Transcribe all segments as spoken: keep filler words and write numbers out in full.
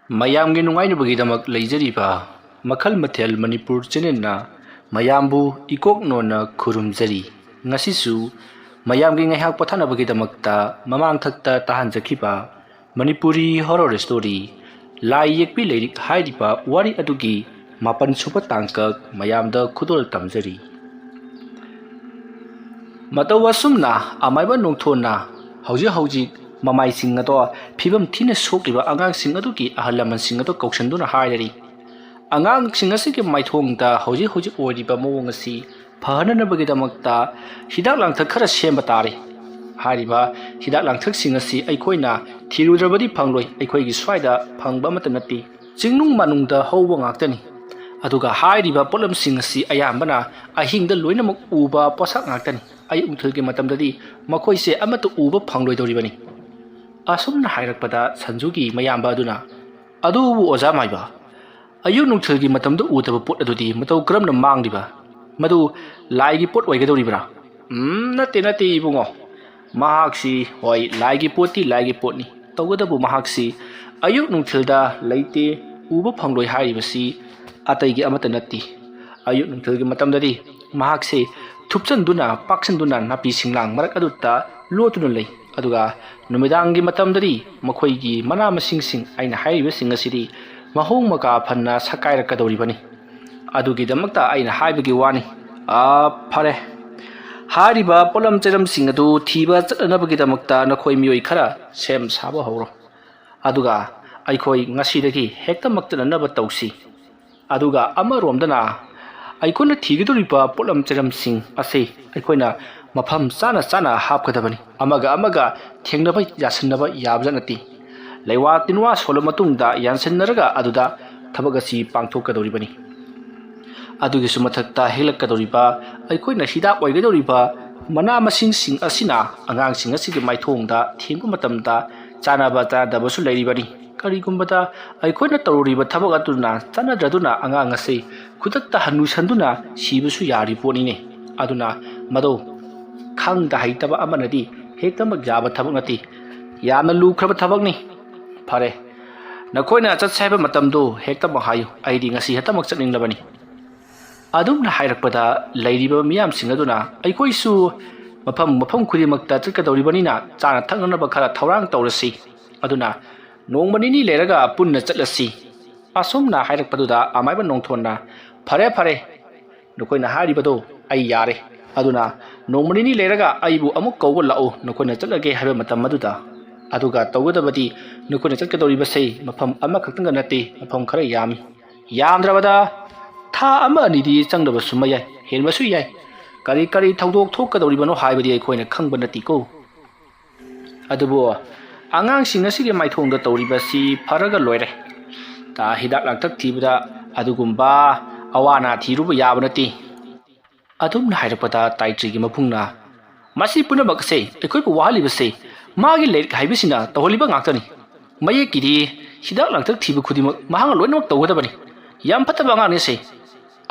ꯃꯌꯥꯝꯒꯤ ꯅꯨꯡꯉꯥꯏꯅꯕꯒꯤꯗꯃꯛ ꯂꯩꯖꯔꯤꯕ ꯃꯈꯜ ꯃꯊꯦꯜ ꯃꯅꯤꯄꯨꯔ ꯆꯦꯅꯦꯜꯅ ꯃꯌꯥꯝꯕꯨ ꯏꯀꯣꯛ ꯅꯣꯟꯅ ꯈꯨꯔꯨꯝꯖꯔꯤ꯫ ꯉꯁꯤꯁꯨ ꯃꯌꯥꯝꯒꯤ ꯉꯥꯏꯍꯥꯛ ꯄꯣꯊꯥꯅꯕꯒꯤꯗꯃꯛꯇ ꯃꯃꯥꯡꯊꯛꯇ ꯇꯥꯍꯟꯖꯈꯤꯕ ꯃꯅꯤꯄꯨꯔꯤ ꯍꯣꯔꯣꯔ ꯁ꯭ꯇꯣꯔꯤ ꯂꯥꯏ ꯌꯦꯛꯄꯤ ꯂꯥꯏꯔꯤꯛ ꯍꯥꯏꯔꯤꯕ ꯋꯥꯔꯤ ꯑꯗꯨꯒꯤ ꯃꯥꯄꯟ ꯁꯨꯕ ꯇꯥꯡꯀꯛ ꯃꯌꯥꯝꯗ ꯈꯨꯗꯣꯜ ꯇꯝꯖꯔꯤ꯫ ꯃꯇꯧ ꯑꯁꯨꯝꯅ ꯑꯃꯥꯏꯕ ꯅꯣꯡꯊꯣꯟꯅ ꯍꯧꯖꯤꯛ ꯍꯧꯖꯤꯛ ꯃꯃꯥꯏꯁꯤꯡ ꯑꯗꯣ ꯐꯤꯕꯝ ꯊꯤꯅ ꯁꯣꯛꯂꯤꯕ ꯑꯉꯥꯡꯁꯤꯡ ꯑꯗꯨꯒꯤ ꯑꯍꯜ ꯂꯃꯟꯁꯤꯡ ꯑꯗꯨ ꯀꯧꯁꯤꯟꯗꯨꯅ ꯍꯥꯏꯔꯔꯤ꯫ ꯑꯉꯥꯡꯁꯤꯡ ꯑꯁꯤꯒꯤ ꯃꯥꯏꯊꯣꯡꯗ ꯍꯧꯖꯤꯛ ꯍꯧꯖꯤꯛ ꯑꯣꯏꯔꯤꯕ ꯃꯑꯣꯡ ꯑꯁꯤ ꯐꯍꯟꯅꯅꯕꯒꯤꯗꯃꯛꯇ ꯍꯤꯗꯥꯛ ꯂꯥꯡꯊꯛ ꯈꯔ ꯁꯦꯝꯕ ꯇꯥꯔꯦ꯫ ꯍꯥꯏꯔꯤꯕ ꯍꯤꯗꯥꯛ ꯂꯥꯡꯊꯛꯁꯤꯡ ꯑꯁꯤ ꯑꯩꯈꯣꯏꯅ ꯊꯤꯔꯨꯗ꯭ꯔꯕꯗꯤ ꯐꯪꯂꯣꯏ, ꯑꯩꯈꯣꯏꯒꯤ ꯁ꯭ꯋꯥꯏꯗ ꯐꯪꯕ ꯑꯃꯠꯇ ꯅꯠꯇꯦ, ꯆꯤꯡꯅꯨꯡ ꯃꯥꯅꯨꯡꯗ ꯍꯧꯕ ꯉꯥꯛꯇꯅꯤ꯫ ꯑꯗꯨꯒ ꯍꯥꯏꯔꯤꯕ ꯄꯣꯠꯂꯝꯁꯤꯡ ꯑꯁꯤ ꯑꯌꯥꯝꯕꯅ ꯑꯍꯤꯡꯗ ꯂꯣꯏꯅꯃꯛ ꯎꯕ ꯄꯣꯠꯁꯛ ꯉꯥꯛꯇꯅꯤ꯫ ꯑꯌꯨꯛ ꯅꯨꯡꯊꯤꯜꯒꯤ ꯃꯇꯝꯗꯗꯤ ꯃꯈꯣꯏꯁꯦ ꯑꯃꯠꯇ ꯎꯕ ꯐꯪꯂꯣꯏꯗꯧꯔꯤꯕꯅꯤ꯫ ꯑꯁꯨꯝꯅ ꯍꯥꯏꯔꯛꯄꯗ ꯁꯟꯖꯨꯒꯤ ꯃꯌꯥꯝꯕ ꯑꯗꯨꯅ, "ꯑꯗꯨꯕꯨ ꯑꯣꯖꯥ ꯃꯥꯏꯕ, ꯑꯌꯨꯛ ꯅꯨꯡꯊꯤꯜꯒꯤ ꯃꯇꯝꯗ ꯎꯗꯕ ꯄꯣꯠ ꯑꯗꯨꯗꯤ ꯃꯇꯧ ꯀꯔꯝꯅ ꯃꯥꯡꯂꯤꯕ? ꯃꯗꯨ ꯂꯥꯏꯒꯤ ꯄꯣꯠ ꯑꯣꯏꯒꯗꯧꯔꯤꯕ꯭ꯔꯥ?" "ꯎꯝ, ꯅꯠꯇꯦ, ꯅꯠꯇꯦ, ꯏꯕꯨꯡꯉꯣ꯫ ꯃꯍꯥꯛꯁꯤ, ꯍꯣꯏ, ꯂꯥꯏꯒꯤ ꯄꯣꯠꯇꯤ ꯂꯥꯏꯒꯤ ꯄꯣꯠꯅꯤ꯫ ꯇꯧꯕꯇꯕꯨ ꯃꯍꯥꯛꯁꯤ ꯑꯌꯨꯛ ꯅꯨꯡꯊꯤꯜꯗ ꯂꯩꯇꯦ, ꯎꯕ ꯐꯪꯂꯣꯏ ꯍꯥꯏꯔꯤꯕꯁꯤ ꯑꯇꯩꯒꯤ ꯑꯃꯠꯇ ꯅꯠꯇꯦ꯫ ꯑꯌꯨꯛ ꯅꯨꯡꯊꯤꯜꯒꯤ ꯃꯇꯝꯗꯗꯤ ꯃꯍꯥꯛꯁꯤ ꯊꯨꯞꯆꯟꯗꯨꯅ, ꯄꯥꯛꯁꯟꯗꯨꯅ ꯅꯥꯄꯤ ꯁꯤꯡꯂꯥꯡ ꯃꯔꯛ ꯑꯗꯨꯗ ꯂꯣꯠꯇꯨꯅ ꯂꯩ꯫ ꯑꯗꯨꯒ ꯅꯨꯃꯤꯗꯥꯡꯒꯤ ꯃꯇꯝꯗꯗꯤ ꯃꯈꯣꯏꯒꯤ ꯃꯅꯥ ꯃꯁꯤꯡꯁꯤꯡ ꯑꯩꯅ ꯍꯥꯏꯔꯤꯕꯁꯤꯡ ꯑꯁꯤꯗꯤ ꯃꯍꯣꯡ ꯃꯀꯥ ꯐꯅ ꯁꯛꯀꯥꯏꯔꯛꯀꯗꯧꯔꯤꯕꯅꯤ꯫ ꯑꯗꯨꯒꯤꯗꯃꯛꯇ ꯑꯩꯅ ꯍꯥꯏꯕꯒꯤ ꯋꯥꯅꯤ꯫ ꯑꯥ, ꯐꯔꯦ꯫ ꯍꯥꯏꯔꯤꯕ ꯄꯣꯠꯂꯝ ꯆꯩꯔꯝꯁꯤꯡ ꯑꯗꯨ ꯊꯤꯕ ꯆꯠꯅꯅꯕꯒꯤꯗꯃꯛꯇ ꯅꯈꯣꯏ ꯃꯤꯑꯣꯏ ꯈꯔ ꯁꯦꯝ ꯁꯥꯕ ꯍꯧꯔꯣ꯫ ꯑꯗꯨꯒ ꯑꯩꯈꯣꯏ ꯉꯁꯤꯗꯒꯤ ꯍꯦꯛꯇꯃꯛ ꯆꯠꯅꯅꯕ ꯇꯧꯁꯤ꯫ ꯑꯗꯨꯒ ꯑꯃꯔꯣꯝꯗꯅ ꯑꯩꯈꯣꯏꯅ ꯊꯤꯒꯗꯧꯔꯤꯕ ꯄꯣꯠꯂꯝ ꯆꯩꯔꯝꯁꯤꯡ ꯑꯁꯤ ꯑꯩꯈꯣꯏꯅ ꯃꯐꯝ ꯆꯥꯅ ꯆꯥꯅ ꯍꯥꯞꯀꯗꯕꯅꯤ꯫ ꯑꯃꯒ ꯑꯃꯒ ꯊꯦꯡꯅꯕ ꯌꯥꯁꯤꯟꯅꯕ ꯌꯥꯕꯖꯥꯠ ꯅꯠꯇꯦ꯫ ꯂꯩꯋꯥ ꯇꯤꯟꯋꯥ ꯁꯣꯜꯂ ꯃꯇꯨꯡꯗ ꯌꯥꯟꯁꯤꯟꯅꯔꯒ ꯑꯗꯨꯗ ꯊꯕꯛ ꯑꯁꯤ ꯄꯥꯡꯊꯣꯛꯀꯗꯧꯔꯤꯕꯅꯤ꯫ ꯑꯗꯨꯒꯤꯁꯨ ꯃꯊꯛꯇ ꯍꯦꯛꯂꯛꯀꯗꯧꯔꯤꯕ ꯑꯩꯈꯣꯏꯅ ꯍꯤꯗꯥꯛ ꯑꯣꯏꯒꯗꯧꯔꯤꯕ ꯃꯅꯥ ꯃꯁꯤꯡꯁꯤꯡ ꯑꯁꯤꯅ ꯑꯉꯥꯡꯁꯤꯡ ꯑꯁꯤꯒꯤ ꯃꯥꯏꯊꯣꯡꯗ ꯊꯦꯡꯕ ꯃꯇꯝꯗ ꯆꯥꯅꯕ ꯆꯥꯅꯗꯕꯁꯨ ꯂꯩꯔꯤꯕꯅꯤ꯫ ꯀꯔꯤꯒꯨꯝꯕꯗ ꯑꯩꯈꯣꯏꯅ ꯇꯧꯔꯨꯔꯤꯕ ꯊꯕꯛ ꯑꯗꯨꯅ ꯆꯥꯅꯗ꯭ꯔꯗꯨꯅ ꯑꯉꯥꯡ ꯑꯁꯤ ꯈꯨꯗꯛꯇ ꯍꯟꯅꯨꯁꯟꯗꯨꯅ ꯁꯤꯕꯁꯨ ꯌꯥꯔꯤ ꯄꯣꯠꯅꯤꯅꯦ꯫ ꯑꯗꯨꯅ ꯃꯗꯨ ꯈꯪꯗ ꯍꯩꯇꯕ ꯑꯃꯅꯗꯤ ꯍꯦꯛꯇꯃꯛ ꯌꯥꯕ ꯊꯕꯛ ꯅꯠꯇꯦ꯫ ꯌꯥꯝꯅ ꯂꯨꯈ꯭ꯔꯕ ꯊꯕꯛꯅꯤ꯫ ꯐꯔꯦ, ꯅꯈꯣꯏꯅ ꯆꯠꯁꯦ ꯍꯥꯏꯕ ꯃꯇꯝꯗꯨ ꯍꯦꯛꯇꯃꯛ ꯍꯥꯏꯌꯨ, ꯑꯩꯗꯤ ꯉꯁꯤ ꯍꯦꯛꯇꯃꯛ ꯆꯠꯅꯤꯡꯂꯕꯅꯤ꯫ ꯑꯗꯨꯝꯅ ꯍꯥꯏꯔꯛꯄꯗ ꯂꯩꯔꯤꯕ ꯃꯤꯌꯥꯝꯁꯤꯡ ꯑꯗꯨꯅ, "ꯑꯩꯈꯣꯏꯁꯨ ꯃꯐꯝ ꯃꯐꯝ ꯈꯨꯗꯤꯡꯃꯛꯇ ꯆꯠꯀꯗꯧꯔꯤꯕꯅꯤꯅ ꯆꯥꯅ ꯊꯛꯅꯅꯕ ꯈꯔ ꯊꯧꯔꯥꯡ ꯇꯧꯔꯁꯤ, ꯑꯗꯨꯅ ꯅꯣꯡꯃ ꯅꯤꯅꯤ ꯂꯩꯔꯒ ꯄꯨꯟꯅ ꯆꯠꯂꯁꯤ"꯫ ꯑꯁꯨꯝꯅ ꯍꯥꯏꯔꯛꯄꯗꯨꯗ ꯑꯃꯥꯏꯕ ꯅꯣꯡꯊꯣꯟꯅ, "ꯐꯔꯦ ꯐꯔꯦ, ꯅꯈꯣꯏꯅ ꯍꯥꯏꯔꯤꯕꯗꯣ ꯑꯩ ꯌꯥꯔꯦ, ꯑꯗꯨꯅ ꯅꯣꯡꯃ ꯅꯤꯅꯤ ꯂꯩꯔꯒ ꯑꯩꯕꯨ ꯑꯃꯨꯛ ꯀꯧꯕ ꯂꯥꯛꯎ, ꯅꯈꯣꯏꯅ ꯆꯠꯂꯒꯦ ꯍꯥꯏꯕ ꯃꯇꯝ ꯑꯗꯨꯗ꯫ ꯑꯗꯨꯒ ꯇꯧꯒꯗꯕꯗꯤ, ꯅꯈꯣꯏꯅ ꯆꯠꯀꯗꯧꯔꯤꯕꯁꯦ ꯃꯐꯝ ꯑꯃꯈꯛꯇꯪꯒ ꯅꯠꯇꯦ, ꯃꯐꯝ ꯈꯔ ꯌꯥꯝꯃꯤ꯫ ꯌꯥꯝꯗ꯭ꯔꯕꯗ ꯊꯥ ꯑꯃ ꯑꯅꯤꯗꯤ ꯆꯪꯗꯕꯁꯨ ꯃꯌꯥꯏ, ꯍꯦꯟꯕꯁꯨ ꯌꯥꯏ꯫ ꯀꯔꯤ ꯀꯔꯤ ꯊꯧꯗꯣꯛ ꯊꯣꯛꯀꯗꯧꯔꯤꯕꯅꯣ ꯍꯥꯏꯕꯗꯤ ꯑꯩꯈꯣꯏꯅ ꯈꯪꯕ ꯅꯠꯇꯦꯀꯣ꯫ ꯑꯗꯨꯕꯨ ꯑꯉꯥꯡꯁꯤꯡ ꯑꯁꯤꯒꯤ ꯃꯥꯏꯊꯣꯡꯗ ꯇꯧꯔꯤꯕꯁꯤ ꯐꯔꯒ ꯂꯣꯏꯔꯦ꯫ ꯇꯥ ꯍꯤꯗꯥꯛ ꯂꯥꯡꯊꯛ ꯊꯤꯕꯗ ꯑꯗꯨꯒꯨꯝꯕ ꯑꯋꯥ ꯑꯅꯥ ꯊꯤꯔꯨꯕ ꯌꯥꯕ ꯅꯠꯇꯦ"꯫ ꯑꯗꯨꯝꯅ ꯍꯥꯏꯔꯛꯄꯗ ꯇꯥꯏꯇ꯭ꯔꯤꯒꯤ ꯃꯕꯨꯡꯅ, "ꯃꯁꯤ ꯄꯨꯝꯅꯃꯛ ꯑꯁꯦ ꯑꯩꯈꯣꯏꯕꯨ ꯋꯥꯍꯜꯂꯤꯕꯁꯦ ꯃꯥꯒꯤ ꯂꯥꯏꯔꯤꯛ ꯍꯩꯕꯁꯤꯅ ꯇꯧꯍꯜꯂꯤꯕ ꯉꯥꯛꯇꯅꯤ꯫ ꯃꯌꯦꯛꯀꯤꯗꯤ ꯍꯤꯗꯥꯛ ꯂꯥꯡꯊꯛ ꯊꯤꯕ ꯈꯨꯗꯤꯡꯃꯛ ꯃꯍꯥꯛꯅ ꯂꯣꯏꯅꯃꯛ ꯇꯧꯒꯗꯕꯅꯤ꯫ ꯌꯥꯝ ꯐꯠꯇꯕ ꯑꯉꯥꯡꯅꯤ ꯑꯁꯦ"꯫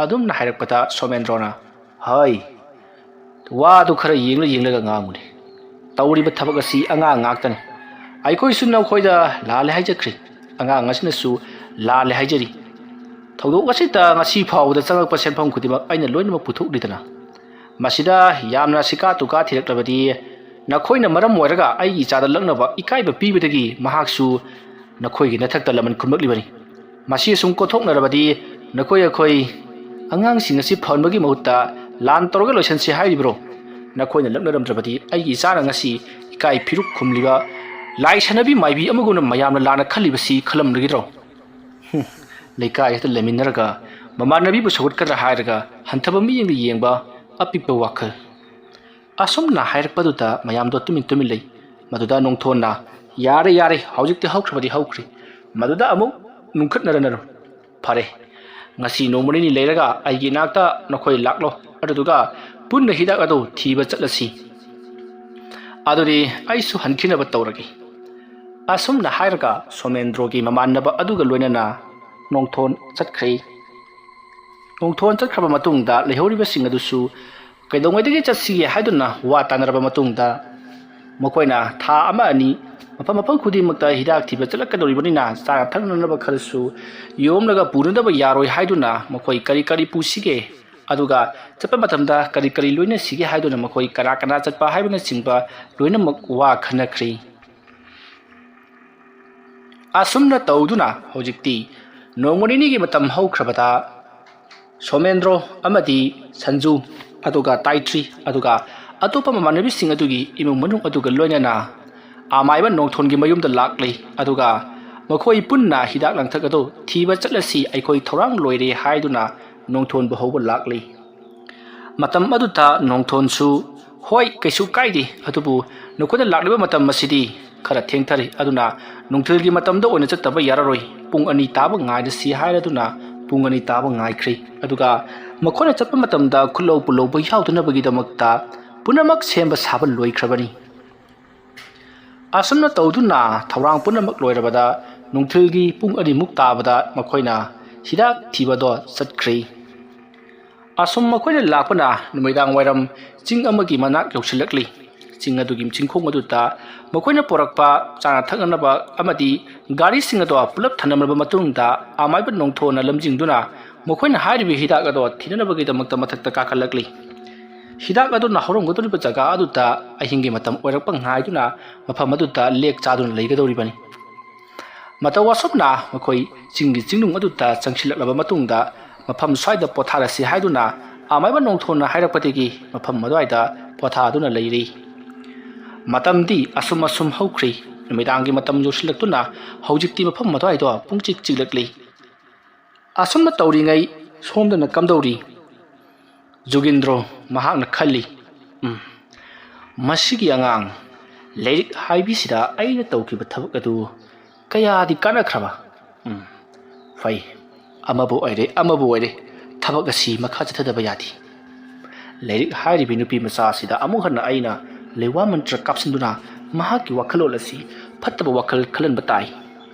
ꯑꯗꯨꯝꯅ ꯍꯥꯏꯔꯛꯄꯗ ꯁꯣꯃꯦꯟꯗ꯭ꯔꯣꯅ, "ꯍꯣꯏ, ꯋꯥꯗꯨ ꯈꯔ ꯌꯦꯡꯂ ꯌꯦꯡꯂꯒ ꯉꯥꯡꯉꯨꯅꯦ꯫ ꯇꯧꯔꯤꯕ ꯊꯕꯛ ꯑꯁꯤ ꯑꯉꯥꯡ ꯉꯥꯛꯇꯅꯤ꯫ ꯑꯩꯈꯣꯏꯁꯨ ꯅꯈꯣꯏꯗ ꯂꯥꯜꯂꯦ ꯍꯥꯏꯖꯈ꯭ꯔꯦ, ꯑꯉꯥꯡ ꯑꯁꯤꯅꯁꯨ ꯂꯥꯜꯂꯦ ꯍꯥꯏꯖꯔꯤ꯫ ꯊꯧꯗꯣꯛ ꯑꯁꯤꯗ ꯉꯁꯤ ꯐꯥꯎꯕꯗ ꯆꯪꯂꯛꯄ ꯁꯦꯟꯐꯝ ꯈꯨꯗꯤꯡꯃꯛ ꯑꯩꯅ ꯂꯣꯏꯅꯃꯛ ꯄꯨꯊꯣꯛꯂꯤꯗꯅ꯫ ꯃꯁꯤꯗ ꯌꯥꯝꯅ ꯁꯤꯀꯥ ꯇꯨꯀꯥ ꯊꯤꯔꯛꯂꯕꯗꯤ ꯅꯈꯣꯏꯅ ꯃꯔꯝ ꯑꯣꯏꯔꯒ ꯑꯩꯒꯤ ꯏꯆꯥꯗ ꯂꯛꯅꯕ ꯏꯀꯥꯏꯕ ꯄꯤꯕꯗꯒꯤ ꯃꯍꯥꯛꯁꯨ ꯅꯈꯣꯏꯒꯤ ꯅꯊꯛꯇ ꯂꯃꯟ ꯈꯨꯝꯂꯛꯂꯤꯕꯅꯤ꯫ ꯃꯁꯤ ꯑꯁꯨꯝ ꯀꯣꯊꯣꯛꯅꯔꯕꯗꯤ ꯅꯈꯣꯏ ꯑꯩꯈꯣꯏ ꯑꯉꯥꯡꯁꯤꯡ ꯑꯁꯤ ꯐꯍꯟꯕꯒꯤ ꯃꯍꯨꯠꯇ ꯂꯥꯟ ꯇꯧꯔꯒ ꯂꯣꯏꯁꯤꯟꯁꯤ ꯍꯥꯏꯔꯤꯕ꯭ꯔꯣ? ꯅꯈꯣꯏꯅ ꯂꯛꯅꯔꯝꯗ꯭ꯔꯕꯗꯤ ꯑꯩꯒꯤ ꯏꯆꯥꯅ ꯉꯁꯤ ꯏꯀꯥꯏ ꯐꯤꯔꯨꯛ ꯈꯨꯝꯂꯤꯕ ꯂꯥꯏ ꯁꯥꯟꯅꯕꯤ ꯃꯥꯏꯕꯤ ꯑꯃꯒꯨꯝꯅ ꯃꯌꯥꯝꯅ ꯂꯥꯟꯅ ꯈꯜꯂꯤꯕꯁꯤ ꯈꯜꯂꯝꯂꯒꯗ꯭ꯔꯣ? ꯍꯨꯝ, ꯂꯩꯀꯥꯏ ꯑꯁꯤꯗ ꯂꯩꯃꯤꯟꯅꯔꯒ ꯃꯃꯥꯟꯅꯕꯤꯕꯨ ꯁꯧꯒꯠꯀꯗ꯭ꯔꯥ ꯍꯥꯏꯔꯒ ꯍꯟꯊꯕ ꯃꯤꯠꯌꯦꯡꯗ ꯌꯦꯡꯕ ꯑꯄꯤꯛꯄ ꯋꯥꯈꯜ꯫ ꯑꯁꯨꯝꯅ ꯍꯥꯏꯔꯛꯄꯗꯨꯗ ꯃꯌꯥꯝꯗꯣ ꯇꯨꯃꯤꯟ ꯇꯨꯃꯤꯟ ꯂꯩ꯫ ꯃꯗꯨꯗ ꯅꯣꯡꯊꯣꯟꯅ, "ꯌꯥꯔꯦ, ꯌꯥꯔꯦ, ꯍꯧꯖꯤꯛꯇꯤ ꯍꯧꯈ꯭ꯔꯕꯗꯤ ꯍꯧꯈ꯭ꯔꯦ꯫ ꯃꯗꯨꯗ ꯑꯃꯨꯛ ꯅꯨꯡꯈꯠꯅꯔꯅꯔꯣ꯫ ꯐꯔꯦ, ꯉꯁꯤ ꯅꯣꯡꯃ ꯅꯤꯅꯤ ꯂꯩꯔꯒ ꯑꯩꯒꯤ ꯏꯅꯥꯛꯇ ꯅꯈꯣꯏ ꯂꯥꯛꯂꯣ, ꯑꯗꯨꯗꯨꯒ ꯄꯨꯟꯅ ꯍꯤꯗꯥꯛ ꯑꯗꯨ ꯊꯤꯕ ꯆꯠꯂꯁꯤ꯫ ꯑꯗꯨꯗꯤ ꯑꯩꯁꯨ ꯍꯟꯈꯤꯅꯕ ꯇꯧꯔꯒꯦ"꯫ ꯑꯁꯨꯝꯅ ꯍꯥꯏꯔꯒ ꯁꯣꯃꯦꯟꯗ꯭ꯔꯣꯒꯤ ꯃꯃꯥꯟꯅꯕ ꯑꯗꯨꯒ ꯂꯣꯏꯅꯅ ꯅꯣꯡꯊꯣꯟ ꯆꯠꯈ꯭ꯔꯦ꯫ ꯅꯣꯡꯊꯣꯟ ꯆꯠꯈ꯭ꯔꯕ ꯃꯇꯨꯡꯗ ꯂꯩꯍꯧꯔꯤꯕꯁꯤꯡ ꯑꯗꯨꯁꯨ ꯀꯩꯗꯧꯉꯩꯗꯒꯤ ꯆꯠꯁꯤꯒꯦ ꯍꯥꯏꯗꯨꯅ ꯋꯥ ꯇꯥꯅꯔꯕ ꯃꯇꯨꯡꯗ, ꯃꯈꯣꯏꯅ ꯊꯥ ꯑꯃ ꯑꯅꯤ ꯃꯐꯝ ꯃꯐꯝ ꯈꯨꯗꯤꯡꯃꯛꯇ ꯍꯤꯗꯥꯛ ꯊꯤꯕ ꯆꯠꯂꯛꯀꯗꯧꯔꯤꯕꯅꯤꯅ, ꯆꯥꯅ ꯊꯛꯅꯅꯕ ꯈꯔꯁꯨ ꯌꯣꯝꯂꯒ ꯄꯨꯅꯗꯕ ꯌꯥꯔꯣꯏ ꯍꯥꯏꯗꯨꯅ ꯃꯈꯣꯏ ꯀꯔꯤ ꯀꯔꯤ ꯄꯨꯁꯤꯒꯦ, ꯑꯗꯨꯒ ꯆꯠꯄ ꯃꯇꯝꯗ ꯀꯔꯤ ꯀꯔꯤ ꯂꯣꯏꯅꯁꯤꯒꯦ ꯍꯥꯏꯗꯨꯅ ꯃꯈꯣꯏ ꯀꯅꯥ ꯀꯅꯥ ꯆꯠꯄ ꯍꯥꯏꯕꯅꯆꯤꯡꯕ ꯂꯣꯏꯅꯃꯛ ꯋꯥ ꯈꯟꯅꯈ꯭ꯔꯤ꯫ ꯑꯁꯨꯝꯅ ꯇꯧꯗꯨꯅ ꯍꯧꯖꯤꯛꯇꯤ ꯅꯣꯡꯃ ꯅꯤꯅꯤꯒꯤ ꯃꯇꯝ ꯍꯧꯈ꯭ꯔꯕꯗ, ꯁꯣꯃꯦꯟꯗ꯭ꯔꯣ ꯑꯃꯗꯤ ꯁꯟꯖꯨ, ꯑꯗꯨꯒ ꯇꯥꯏꯇ꯭ꯔꯤ, ꯑꯗꯨꯒ ꯑꯇꯣꯞꯄ ꯃꯃꯥꯟꯅꯕꯤꯁꯤꯡ ꯑꯗꯨꯒꯤ ꯏꯃꯨꯡ ꯃꯅꯨꯡ ꯑꯗꯨꯒ ꯂꯣꯏꯅꯅ ꯑꯃꯥꯏꯕ ꯅꯣꯡꯊꯣꯟꯒꯤ ꯃꯌꯨꯝꯗ ꯂꯥꯛꯂꯤ꯫ ꯑꯗꯨꯒ ꯃꯈꯣꯏ ꯄꯨꯟꯅ ꯍꯤꯗꯥꯛ ꯂꯥꯡꯊꯛ ꯑꯗꯨ ꯊꯤꯕ ꯆꯠꯂꯁꯤ, ꯑꯩꯈꯣꯏ ꯊꯧꯔꯥꯡ ꯂꯣꯏꯔꯦ ꯍꯥꯏꯗꯨꯅ ꯅꯣꯡꯊꯣꯟꯕꯨ ꯍꯧꯕ ꯂꯥꯛꯂꯤ꯫ ꯃꯇꯝ ꯑꯗꯨꯗ ꯅꯣꯡꯊꯣꯟꯁꯨ, "ꯍꯣꯏ, ꯀꯩꯁꯨ ꯀꯥꯏꯗꯦ, ꯑꯗꯨꯕꯨ ꯅꯈꯣꯏꯅ ꯂꯥꯛꯂꯤꯕ ꯃꯇꯝ ꯑꯁꯤꯗꯤ ꯈꯔ ꯊꯦꯡꯊꯔꯦ, ꯑꯗꯨꯅ ꯅꯨꯡꯊꯤꯜꯒꯤ ꯃꯇꯝꯗ ꯑꯣꯏꯅ ꯆꯠꯇꯕ ꯌꯥꯔꯔꯣꯏ, ꯄꯨꯡ ꯑꯅꯤ ꯇꯥꯕ ꯉꯥꯏꯔꯁꯤ" ꯍꯥꯏꯔꯗꯨꯅ ꯄꯨꯡ ꯑꯅꯤ ꯇꯥꯕ ꯉꯥꯏꯈ꯭ꯔꯦ꯫ ꯑꯗꯨꯒ ꯃꯈꯣꯏꯅ ꯆꯠꯄ ꯃꯇꯝꯗ ꯈꯨꯠꯂꯧ ꯄꯨꯂꯧꯕ ꯌꯥꯎꯗꯅꯕꯒꯤꯗꯃꯛꯇ ꯄꯨꯝꯅꯃꯛ ꯁꯦꯝꯕ ꯁꯥꯕ ꯂꯣꯏꯈ꯭ꯔꯕꯅꯤ꯫ ꯑꯁꯨꯝꯅ ꯇꯧꯗꯨꯅ ꯊꯧꯔꯥꯡ ꯄꯨꯝꯅꯃꯛ ꯂꯣꯏꯔꯕꯗ, ꯅꯨꯡꯊꯤꯜꯒꯤ ꯄꯨꯡ ꯑꯅꯤꯃꯨꯛ ꯇꯥꯕꯗ ꯃꯈꯣꯏꯅ ꯍꯤꯗꯥꯛ ꯊꯤꯕꯗꯣ ꯆꯠꯈ꯭ꯔꯦ꯫ ꯑꯁꯨꯝ ꯃꯈꯣꯏꯅ ꯂꯥꯛꯄꯅ ꯅꯨꯃꯤꯗꯥꯡ ꯋꯥꯏꯔꯝ ꯆꯤꯡ ꯑꯃꯒꯤ ꯃꯅꯥꯛ ꯌꯧꯁꯤꯜꯂꯛꯂꯤ꯫ ꯆꯤꯡ ꯑꯗꯨꯒꯤ ꯆꯤꯡꯈꯣꯡ ꯑꯗꯨꯗ ꯃꯈꯣꯏꯅ ꯄꯨꯔꯛꯄ ꯆꯥꯅ ꯊꯛꯅꯅꯕ ꯑꯃꯗꯤ ꯒꯥꯔꯤꯁꯤꯡ ꯑꯗꯣ ꯄꯨꯂꯞ ꯊꯅꯝꯂꯕ ꯃꯇꯨꯡꯗ, ꯑꯃꯥꯏꯕ ꯅꯣꯡꯊꯣꯟꯅ ꯂꯝꯖꯤꯡꯗꯨꯅ ꯃꯈꯣꯏꯅ ꯍꯥꯏꯔꯤꯕ ꯍꯤꯗꯥꯛ ꯑꯗꯣ ꯊꯤꯅꯅꯕꯒꯤꯗꯃꯛꯇ ꯃꯊꯛꯇ ꯀꯥꯈꯠꯂꯛꯂꯤ꯫ ꯍꯤꯗꯥꯛ ꯑꯗꯨꯅ ꯍꯧꯔꯝꯒꯗꯧꯔꯤꯕ ꯖꯒꯥ ꯑꯗꯨꯗ ꯑꯍꯤꯡꯒꯤ ꯃꯇꯝ ꯑꯣꯏꯔꯛꯄ ꯉꯥꯏꯗꯨꯅ ꯃꯐꯝ ꯑꯗꯨꯗ ꯂꯦꯛ ꯆꯥꯗꯨꯅ ꯂꯩꯒꯗꯧꯔꯤꯕꯅꯤ꯫ ꯃꯇꯧ ꯑꯁꯨꯝꯅ ꯃꯈꯣꯏ ꯆꯤꯡꯒꯤ ꯆꯤꯡꯅꯨꯡ ꯑꯗꯨꯗ ꯆꯪꯁꯤꯜꯂꯛꯂꯕ ꯃꯇꯨꯡꯗ, ꯃꯐꯝ ꯁ꯭ꯋꯥꯏꯗ ꯄꯣꯊꯥꯔꯁꯤ ꯍꯥꯏꯗꯨꯅ ꯑꯃꯥꯏꯕ ꯅꯣꯡꯊꯣꯟꯅ ꯍꯥꯏꯔꯛꯄꯗꯒꯤ ꯃꯐꯝ ꯑꯗꯨꯋꯥꯏꯗ ꯄꯣꯊꯥꯗꯨꯅ ꯂꯩꯔꯤ꯫ ꯃꯇꯝꯗꯤ ꯑꯁꯨꯝ ꯑꯁꯨꯝ ꯍꯧꯈ꯭ꯔꯤ꯫ ꯅꯨꯃꯤꯗꯥꯡꯒꯤ ꯃꯇꯝ ꯌꯧꯁꯤꯜꯂꯛꯇꯨꯅ ꯍꯧꯖꯤꯛꯇꯤ ꯃꯐꯝ ꯑꯗꯨꯋꯥꯏꯗꯣ ꯄꯨꯡꯆꯤꯛ ꯆꯤꯛꯂꯛꯂꯤ꯫ ꯑꯁꯨꯝꯅ ꯇꯧꯔꯤꯉꯩ ꯁꯣꯝꯗꯅ ꯀꯝꯗꯧꯔꯤ? ꯖꯨꯒꯤꯟꯗ꯭ꯔꯣ ꯃꯍꯥꯛꯅ ꯈꯜꯂꯤ, "ꯎꯝ, ꯃꯁꯤꯒꯤ ꯑꯉꯥꯡ ꯂꯥꯏꯔꯤꯛ ꯍꯥꯏꯕꯤꯁꯤꯗ ꯑꯩꯅ ꯇꯧꯈꯤꯕ ꯊꯕꯛ ꯑꯗꯨ ꯀꯌꯥꯗꯤ ꯀꯥꯟꯅꯈ꯭ꯔꯕ? ꯎꯝ, ꯐꯩ, ꯑꯃꯕꯨ ꯑꯣꯏꯔꯦ, ꯑꯃꯕꯨ ꯑꯣꯏꯔꯦ, ꯊꯕꯛ ꯑꯁꯤ ꯃꯈꯥ ꯆꯠꯊꯗꯕ ꯌꯥꯗꯦ꯫ ꯂꯥꯏꯔꯤꯛ ꯍꯥꯏꯔꯤꯕꯤ ꯅꯨꯄꯤ ꯃꯆꯥ ꯑꯁꯤꯗ ꯑꯃꯨꯛ ꯍꯟꯅ ꯑꯩꯅ ꯂꯩꯋꯥ ꯃꯟꯇ꯭ꯔ ꯀꯥꯞꯁꯤꯟꯗꯨꯅ ꯃꯍꯥꯛꯀꯤ ꯋꯥꯈꯜꯂꯣꯟ ꯑꯁꯤ ꯐꯠꯇꯕ ꯋꯥꯈꯜ ꯈꯜꯍꯟꯕ ꯇꯥꯏ꯫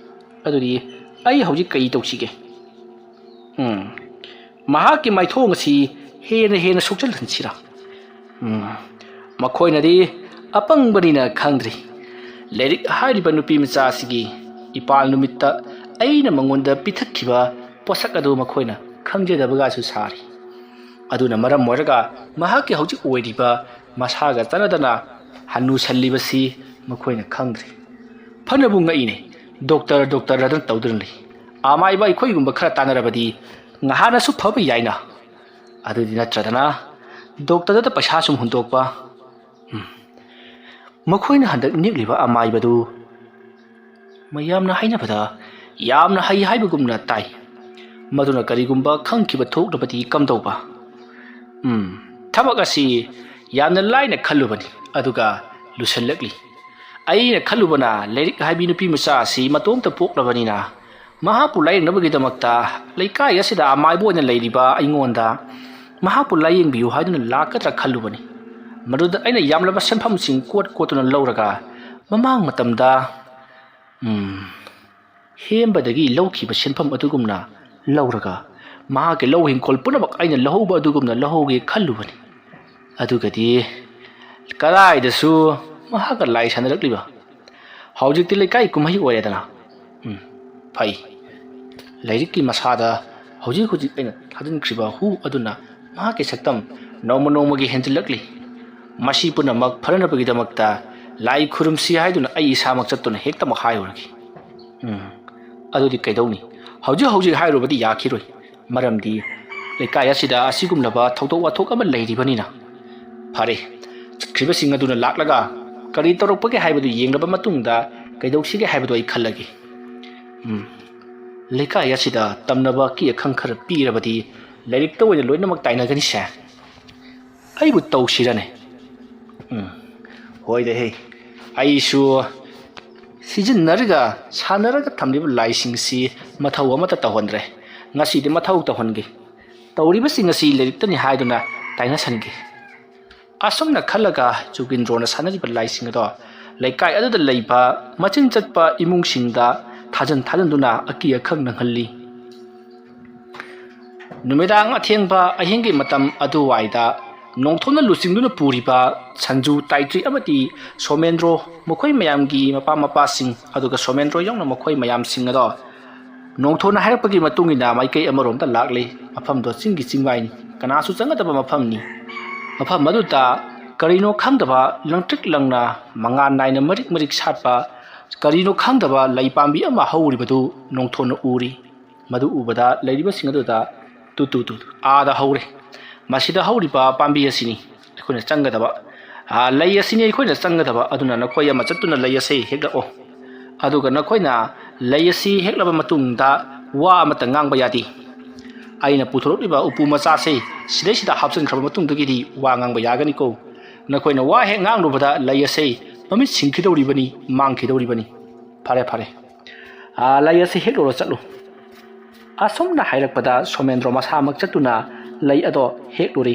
ꯑꯗꯨꯗꯤ ꯑꯩ ꯍꯧꯖꯤꯛ ꯀꯔꯤ ꯇꯧꯁꯤꯒꯦ? ꯎꯝ, ꯃꯍꯥꯛꯀꯤ ꯃꯥꯏꯊꯣꯡ ꯑꯁꯤ ꯍꯦꯟꯅ ꯍꯦꯟꯅ ꯁꯣꯛꯆꯜꯍꯟꯁꯤꯔꯥ? ꯎꯝ, ꯃꯈꯣꯏꯅꯗꯤ ꯑꯄꯪꯕꯅꯤꯅ ꯈꯪꯗ꯭ꯔꯤ꯫ ꯂꯥꯏꯔꯤꯛ ꯍꯥꯏꯔꯤꯕ ꯅꯨꯄꯤ ꯃꯆꯥ ꯑꯁꯤꯒꯤ ꯏꯄꯥꯜ ꯅꯨꯃꯤꯠꯇ ꯑꯩꯅ ꯃꯉꯣꯟꯗ ꯄꯤꯊꯛꯈꯤꯕ ꯄꯣꯠꯁꯛ ꯑꯗꯨ ꯃꯈꯣꯏꯅ ꯈꯪꯖꯗꯕꯒꯁꯨ ꯁꯥꯔꯤ꯫ ꯑꯗꯨꯅ ꯃꯔꯝ ꯑꯣꯏꯔꯒ ꯃꯍꯥꯛꯀꯤ ꯍꯧꯖꯤꯛ ꯑꯣꯏꯔꯤꯕ ꯃꯁꯥꯒ ꯆꯥꯟꯅꯗꯅ ꯍꯟꯅꯨꯁꯜꯂꯤꯕꯁꯤ ꯃꯈꯣꯏꯅ ꯈꯪꯗ꯭ꯔꯤ꯫ ꯐꯅꯕꯨ ꯉꯛꯏꯅꯦ꯫ ꯗꯣꯛꯇꯔ, ꯗꯣꯛꯇꯔ ꯑꯗꯨꯅ ꯇꯧꯗꯨꯅ ꯂꯩ꯫ ꯑꯃꯥꯏꯕ ꯑꯩꯈꯣꯏꯒꯨꯝꯕ ꯈꯔ ꯇꯥꯟꯅꯔꯕꯗꯤ ꯉꯍꯥꯟꯅꯁꯨ ꯐꯕ ꯌꯥꯏꯅ꯫ ꯑꯗꯨꯗꯤ ꯅꯠꯇ꯭ꯔꯗꯅ ꯗꯣꯛꯇꯔꯗ ꯄꯩꯁꯥ ꯁꯨꯝ ꯍꯨꯟꯗꯣꯛꯄ꯫ ꯎꯝ꯫ ꯃꯈꯣꯏꯅ ꯍꯟꯗꯛ ꯅꯦꯛꯂꯤꯕ ꯑꯃꯥꯏꯕꯗꯨ ꯃꯌꯥꯝꯅ ꯍꯥꯏꯅꯕꯗ ꯌꯥꯝꯅ ꯍꯩ ꯍꯥꯏꯕꯒꯨꯝꯅ ꯇꯥꯏ꯫ ꯃꯗꯨꯅ ꯀꯔꯤꯒꯨꯝꯕ ꯈꯪꯈꯤꯕ ꯊꯣꯛꯂꯕꯗꯤ ꯀꯝꯗꯧꯕ? ꯎꯝ, ꯊꯕꯛ ꯑꯁꯤ ꯌꯥꯝꯅ ꯂꯥꯏꯅ ꯈꯜꯂꯨꯕꯅꯤ, ꯑꯗꯨꯒ ꯂꯨꯁꯜꯂꯛꯂꯤ꯫ ꯑꯩꯅ ꯈꯜꯂꯨꯕꯅ ꯂꯥꯏꯔꯤꯛ ꯍꯥꯏꯕꯤ ꯅꯨꯄꯤ ꯃꯆꯥ ꯑꯁꯤ ꯃꯇꯣꯝꯇ ꯄꯣꯛꯂꯕꯅꯤꯅ ꯃꯍꯥꯛꯄꯨ ꯂꯥꯌꯦꯡꯅꯕꯒꯤꯗꯃꯛꯇ ꯂꯩꯀꯥꯏ ꯑꯁꯤꯗ ꯑꯃꯥꯏꯕ ꯑꯣꯏꯅ ꯂꯩꯔꯤꯕ ꯑꯩꯉꯣꯟꯗ ꯃꯍꯥꯛꯄꯨ ꯂꯥꯌꯦꯡꯕꯤꯌꯨ ꯍꯥꯏꯗꯨꯅ ꯂꯥꯛꯀꯗ꯭ꯔꯥ ꯈꯜꯂꯨꯕꯅꯤ꯫ ꯃꯗꯨꯗ ꯑꯩꯅ ꯌꯥꯝꯂꯕ ꯁꯦꯟꯐꯝꯁꯤꯡ ꯀꯣꯠ ꯀꯣꯠꯇꯨꯅ ꯂꯧꯔꯒ ꯃꯃꯥꯡ ꯃꯇꯝꯗ, ꯎꯝ, ꯍꯦꯝꯕꯗꯒꯤ ꯂꯧꯈꯤꯕ ꯁꯦꯟꯐꯝ ꯑꯗꯨꯒꯨꯝꯅ ꯂꯧꯔꯒ ꯃꯍꯥꯛꯀꯤ ꯂꯧ ꯍꯤꯡꯈꯣꯜ ꯄꯨꯝꯅꯃꯛ ꯑꯩꯅ ꯂꯧꯍꯧꯕ ꯑꯗꯨꯒꯨꯝꯅ ꯂꯧꯍꯧꯒꯦ ꯈꯜꯂꯨꯕꯅꯤ꯫ ꯑꯗꯨꯒꯗꯤ ꯀꯗꯥꯏꯗꯁꯨ ꯃꯍꯥꯛꯀ ꯂꯥꯏ ꯁꯥꯟꯅꯔꯛꯂꯤꯕ? ꯍꯧꯖꯤꯛꯇꯤ ꯂꯩꯀꯥꯏ ꯀꯨꯝꯍꯩ ꯑꯣꯏꯔꯦꯗꯅ꯫ ꯎꯝ, ꯐꯩ꯫ ꯂꯥꯏꯔꯤꯛꯀꯤ ꯃꯁꯥꯗ ꯍꯧꯖꯤꯛ ꯍꯧꯖꯤꯛ ꯑꯩꯅ ꯊꯥꯖꯤꯟꯈ꯭ꯔꯤꯕ ꯍꯨ ꯑꯗꯨꯅ ꯃꯍꯥꯛꯀꯤ ꯁꯛꯇꯝ ꯅꯣꯡꯃ ꯅꯣꯡꯃꯒꯤ ꯍꯦꯟꯖꯤꯜꯂꯛꯂꯤ꯫ ꯃꯁꯤ ꯄꯨꯝꯅꯃꯛ ꯐꯅꯅꯕꯒꯤꯗꯃꯛꯇ ꯂꯥꯏ ꯈꯨꯔꯨꯝꯁꯤ ꯍꯥꯏꯗꯨꯅ ꯑꯩ ꯏꯁꯥꯃꯛ ꯆꯠꯇꯨꯅ ꯍꯦꯛꯇꯃꯛ ꯍꯥꯏꯔꯨꯔꯒꯦ꯫ ꯎꯝ, ꯑꯗꯨꯗꯤ ꯀꯩꯗꯧꯅꯤ? ꯍꯧꯖꯤꯛ ꯍꯧꯖꯤꯛ ꯍꯥꯏꯔꯨꯕꯗꯤ ꯌꯥꯈꯤꯔꯣꯏ꯫ ꯃꯔꯝꯗꯤ ꯂꯩꯀꯥꯏ ꯑꯁꯤꯗ ꯑꯁꯤꯒꯨꯝꯂꯕ ꯊꯧꯗꯣꯛ ꯋꯥꯊꯣꯛ ꯑꯃ ꯂꯩꯔꯤꯕꯅꯤꯅ꯫ ꯐꯔꯦ, ꯆꯠꯈ꯭ꯔꯤꯕꯁꯤꯡ ꯑꯗꯨꯅ ꯂꯥꯛꯂꯒ ꯀꯔꯤ ꯇꯧꯔꯛꯄꯒꯦ ꯍꯥꯏꯕꯗꯨ ꯌꯦꯡꯂꯕ ꯃꯇꯨꯡꯗ ꯀꯩꯗꯧꯁꯤꯒꯦ ꯍꯥꯏꯕꯗꯨ ꯑꯩ ꯈꯜꯂꯒꯦ꯫ ꯎꯝ, ꯂꯩꯀꯥꯏ ꯑꯁꯤꯗ ꯇꯝꯅꯕ ꯑꯀꯤ ꯑꯈꯪ ꯈꯔ ꯄꯤꯔꯕꯗꯤ ꯂꯥꯏꯔꯤꯛꯇ ꯑꯣꯏꯅ ꯂꯣꯏꯅꯃꯛ ꯇꯥꯏꯅꯒꯅꯤꯁꯦ꯫ ꯑꯩꯕꯨ ꯇꯧꯁꯤꯔꯅꯦ? ꯎꯝ, ꯍꯣꯏꯗ ꯍꯦ, ꯑꯩꯁꯨ ꯁꯤꯖꯤꯟꯅꯔꯒ ꯁꯥꯟꯅꯔꯒ ꯊꯝꯂꯤꯕ ꯂꯥꯏꯁꯤꯡꯁꯤ ꯃꯊꯧ ꯑꯃꯠꯇ ꯇꯧꯍꯟꯗ꯭ꯔꯦ꯫ ꯉꯁꯤꯗꯤ ꯃꯊꯧ ꯇꯧꯍꯟꯒꯦ꯫ ꯇꯧꯔꯤꯕꯁꯤꯡ ꯑꯁꯤ ꯂꯥꯏꯔꯤꯛꯇꯅꯤ ꯍꯥꯏꯗꯨꯅ ꯇꯥꯏꯅꯁꯟꯒꯦ꯫ ꯑꯁꯨꯝꯅ ꯈꯜꯂꯒ ꯖꯨꯒꯤꯟꯗ꯭ꯔꯣꯅ ꯁꯥꯟꯅꯔꯤꯕ ꯂꯥꯏꯁꯤꯡ ꯑꯗꯣ ꯂꯩꯀꯥꯏ ꯑꯗꯨꯗ ꯂꯩꯕ ꯃꯆꯤꯟ ꯆꯠꯄ ꯏꯃꯨꯡꯁꯤꯡꯗ ꯊꯥꯖꯟ ꯊꯥꯖꯟꯗꯨꯅ ꯑꯀꯤ ꯑꯈꯪ ꯅꯪꯍꯜꯂꯤ꯫ ꯅꯨꯃꯤꯗꯥꯡ ꯑꯊꯦꯡꯕ ꯑꯍꯤꯡꯒꯤ ꯃꯇꯝ ꯑꯗꯨꯋꯥꯏꯗ ꯅꯣꯡꯊꯣꯟꯅ ꯂꯨꯆꯤꯡꯗꯨꯅ ꯄꯨꯔꯤꯕ ꯁꯟꯖꯨ, ꯇꯥꯏꯇ꯭ꯔꯤ ꯑꯃꯗꯤ ꯁꯣꯃꯦꯟꯗ꯭ꯔꯣ, ꯃꯈꯣꯏ ꯃꯌꯥꯝꯒꯤ ꯃꯄꯥ ꯃꯄꯥꯁꯤꯡ, ꯑꯗꯨꯒ ꯁꯣꯃꯦꯟꯗ꯭ꯔꯣ ꯌꯥꯎꯅ ꯃꯈꯣꯏ ꯃꯌꯥꯝꯁꯤꯡ ꯑꯗꯣ ꯅꯣꯡꯊꯣꯟꯅ ꯍꯥꯏꯔꯛꯄꯒꯤ ꯃꯇꯨꯡ ꯏꯟꯅ ꯃꯥꯏꯀꯩ ꯑꯃꯔꯣꯝꯗ ꯂꯥꯛꯂꯤ꯫ ꯃꯐꯝꯗꯣ ꯆꯤꯡꯒꯤ ꯆꯤꯡꯋꯥꯏꯅꯤ, ꯀꯅꯥꯁꯨ ꯆꯪꯒꯗꯕ ꯃꯐꯝꯅꯤ꯫ ꯃꯐꯝ ꯑꯗꯨꯗ ꯀꯔꯤꯅꯣ ꯈꯪꯗꯕ ꯂꯪꯇ꯭ꯔꯤꯛ ꯂꯪꯅ ꯃꯉꯥꯜ ꯅꯥꯏꯅ ꯃꯔꯤꯛ ꯃꯔꯤꯛ ꯁꯥꯠꯄ ꯀꯔꯤꯅꯣ ꯈꯪꯗꯕ ꯂꯩ ꯄꯥꯝꯕꯤ ꯑꯃ ꯍꯧꯔꯤꯕꯗꯨ ꯅꯣꯡꯊꯣꯟꯅ ꯎꯔꯤ꯫ ꯃꯗꯨ ꯎꯕꯗ ꯂꯩꯔꯤꯕꯁꯤꯡ ꯑꯗꯨꯗ, "ꯇꯨ, ꯇꯨ, ꯇꯨ, ꯇꯨ, ꯑꯥꯗ ꯍꯧꯔꯦ꯫ ꯃꯁꯤꯗ ꯍꯧꯔꯤꯕ ꯄꯥꯝꯕꯤ ꯑꯁꯤꯅꯤ ꯑꯩꯈꯣꯏꯅ ꯆꯪꯒꯗꯕ꯫ ꯑꯥ, ꯂꯩ ꯑꯁꯤꯅꯤ ꯑꯩꯈꯣꯏꯅ ꯆꯪꯒꯗꯕ꯫ ꯑꯗꯨꯅ ꯅꯈꯣꯏ ꯑꯃ ꯆꯠꯇꯨꯅ ꯂꯩ ꯑꯁꯤ ꯍꯦꯛꯂꯛꯑꯣ꯫ ꯑꯗꯨꯒ ꯅꯈꯣꯏꯅ ꯂꯩ ꯑꯁꯤ ꯍꯦꯛꯂꯕ ꯃꯇꯨꯡꯗ ꯋꯥ ꯑꯃꯠꯇ ꯉꯥꯡꯕ ꯌꯥꯗꯦ꯫ ꯑꯩꯅ ꯄꯨꯊꯣꯔꯛꯂꯤꯕ ꯎꯄꯨ ꯃꯆꯥꯁꯦ ꯁꯤꯗꯩꯁꯤꯗ ꯍꯥꯞꯆꯤꯟꯈ꯭ꯔꯕ ꯃꯇꯨꯡꯗꯒꯤꯗꯤ ꯋꯥ ꯉꯥꯡꯕ ꯌꯥꯒꯅꯤꯀꯣ꯫ ꯅꯈꯣꯏꯅ ꯋꯥ ꯍꯦꯛ ꯉꯥꯡꯂꯨꯕꯗ ꯂꯩ ꯑꯁꯤ ꯃꯃꯤꯠ ꯁꯤꯡꯈꯤꯗꯧꯔꯤꯕꯅꯤ, ꯃꯥꯡꯈꯤꯗꯧꯔꯤꯕꯅꯤ꯫ ꯐꯔꯦ, ꯐꯔꯦ꯫ ꯑꯥ, ꯂꯩ ꯑꯁꯤ ꯍꯦꯛꯂꯨꯔ ꯆꯠꯂꯨ꯫" ꯑꯁꯨꯝꯅ ꯍꯥꯏꯔꯛꯄꯗ ꯁꯣꯃꯦꯟꯗ꯭ꯔꯣ ꯃꯁꯥꯃꯛ ꯆꯠꯇꯨꯅ ꯂꯩ ꯑꯗꯣ ꯍꯦꯛꯂꯨꯔꯦ꯫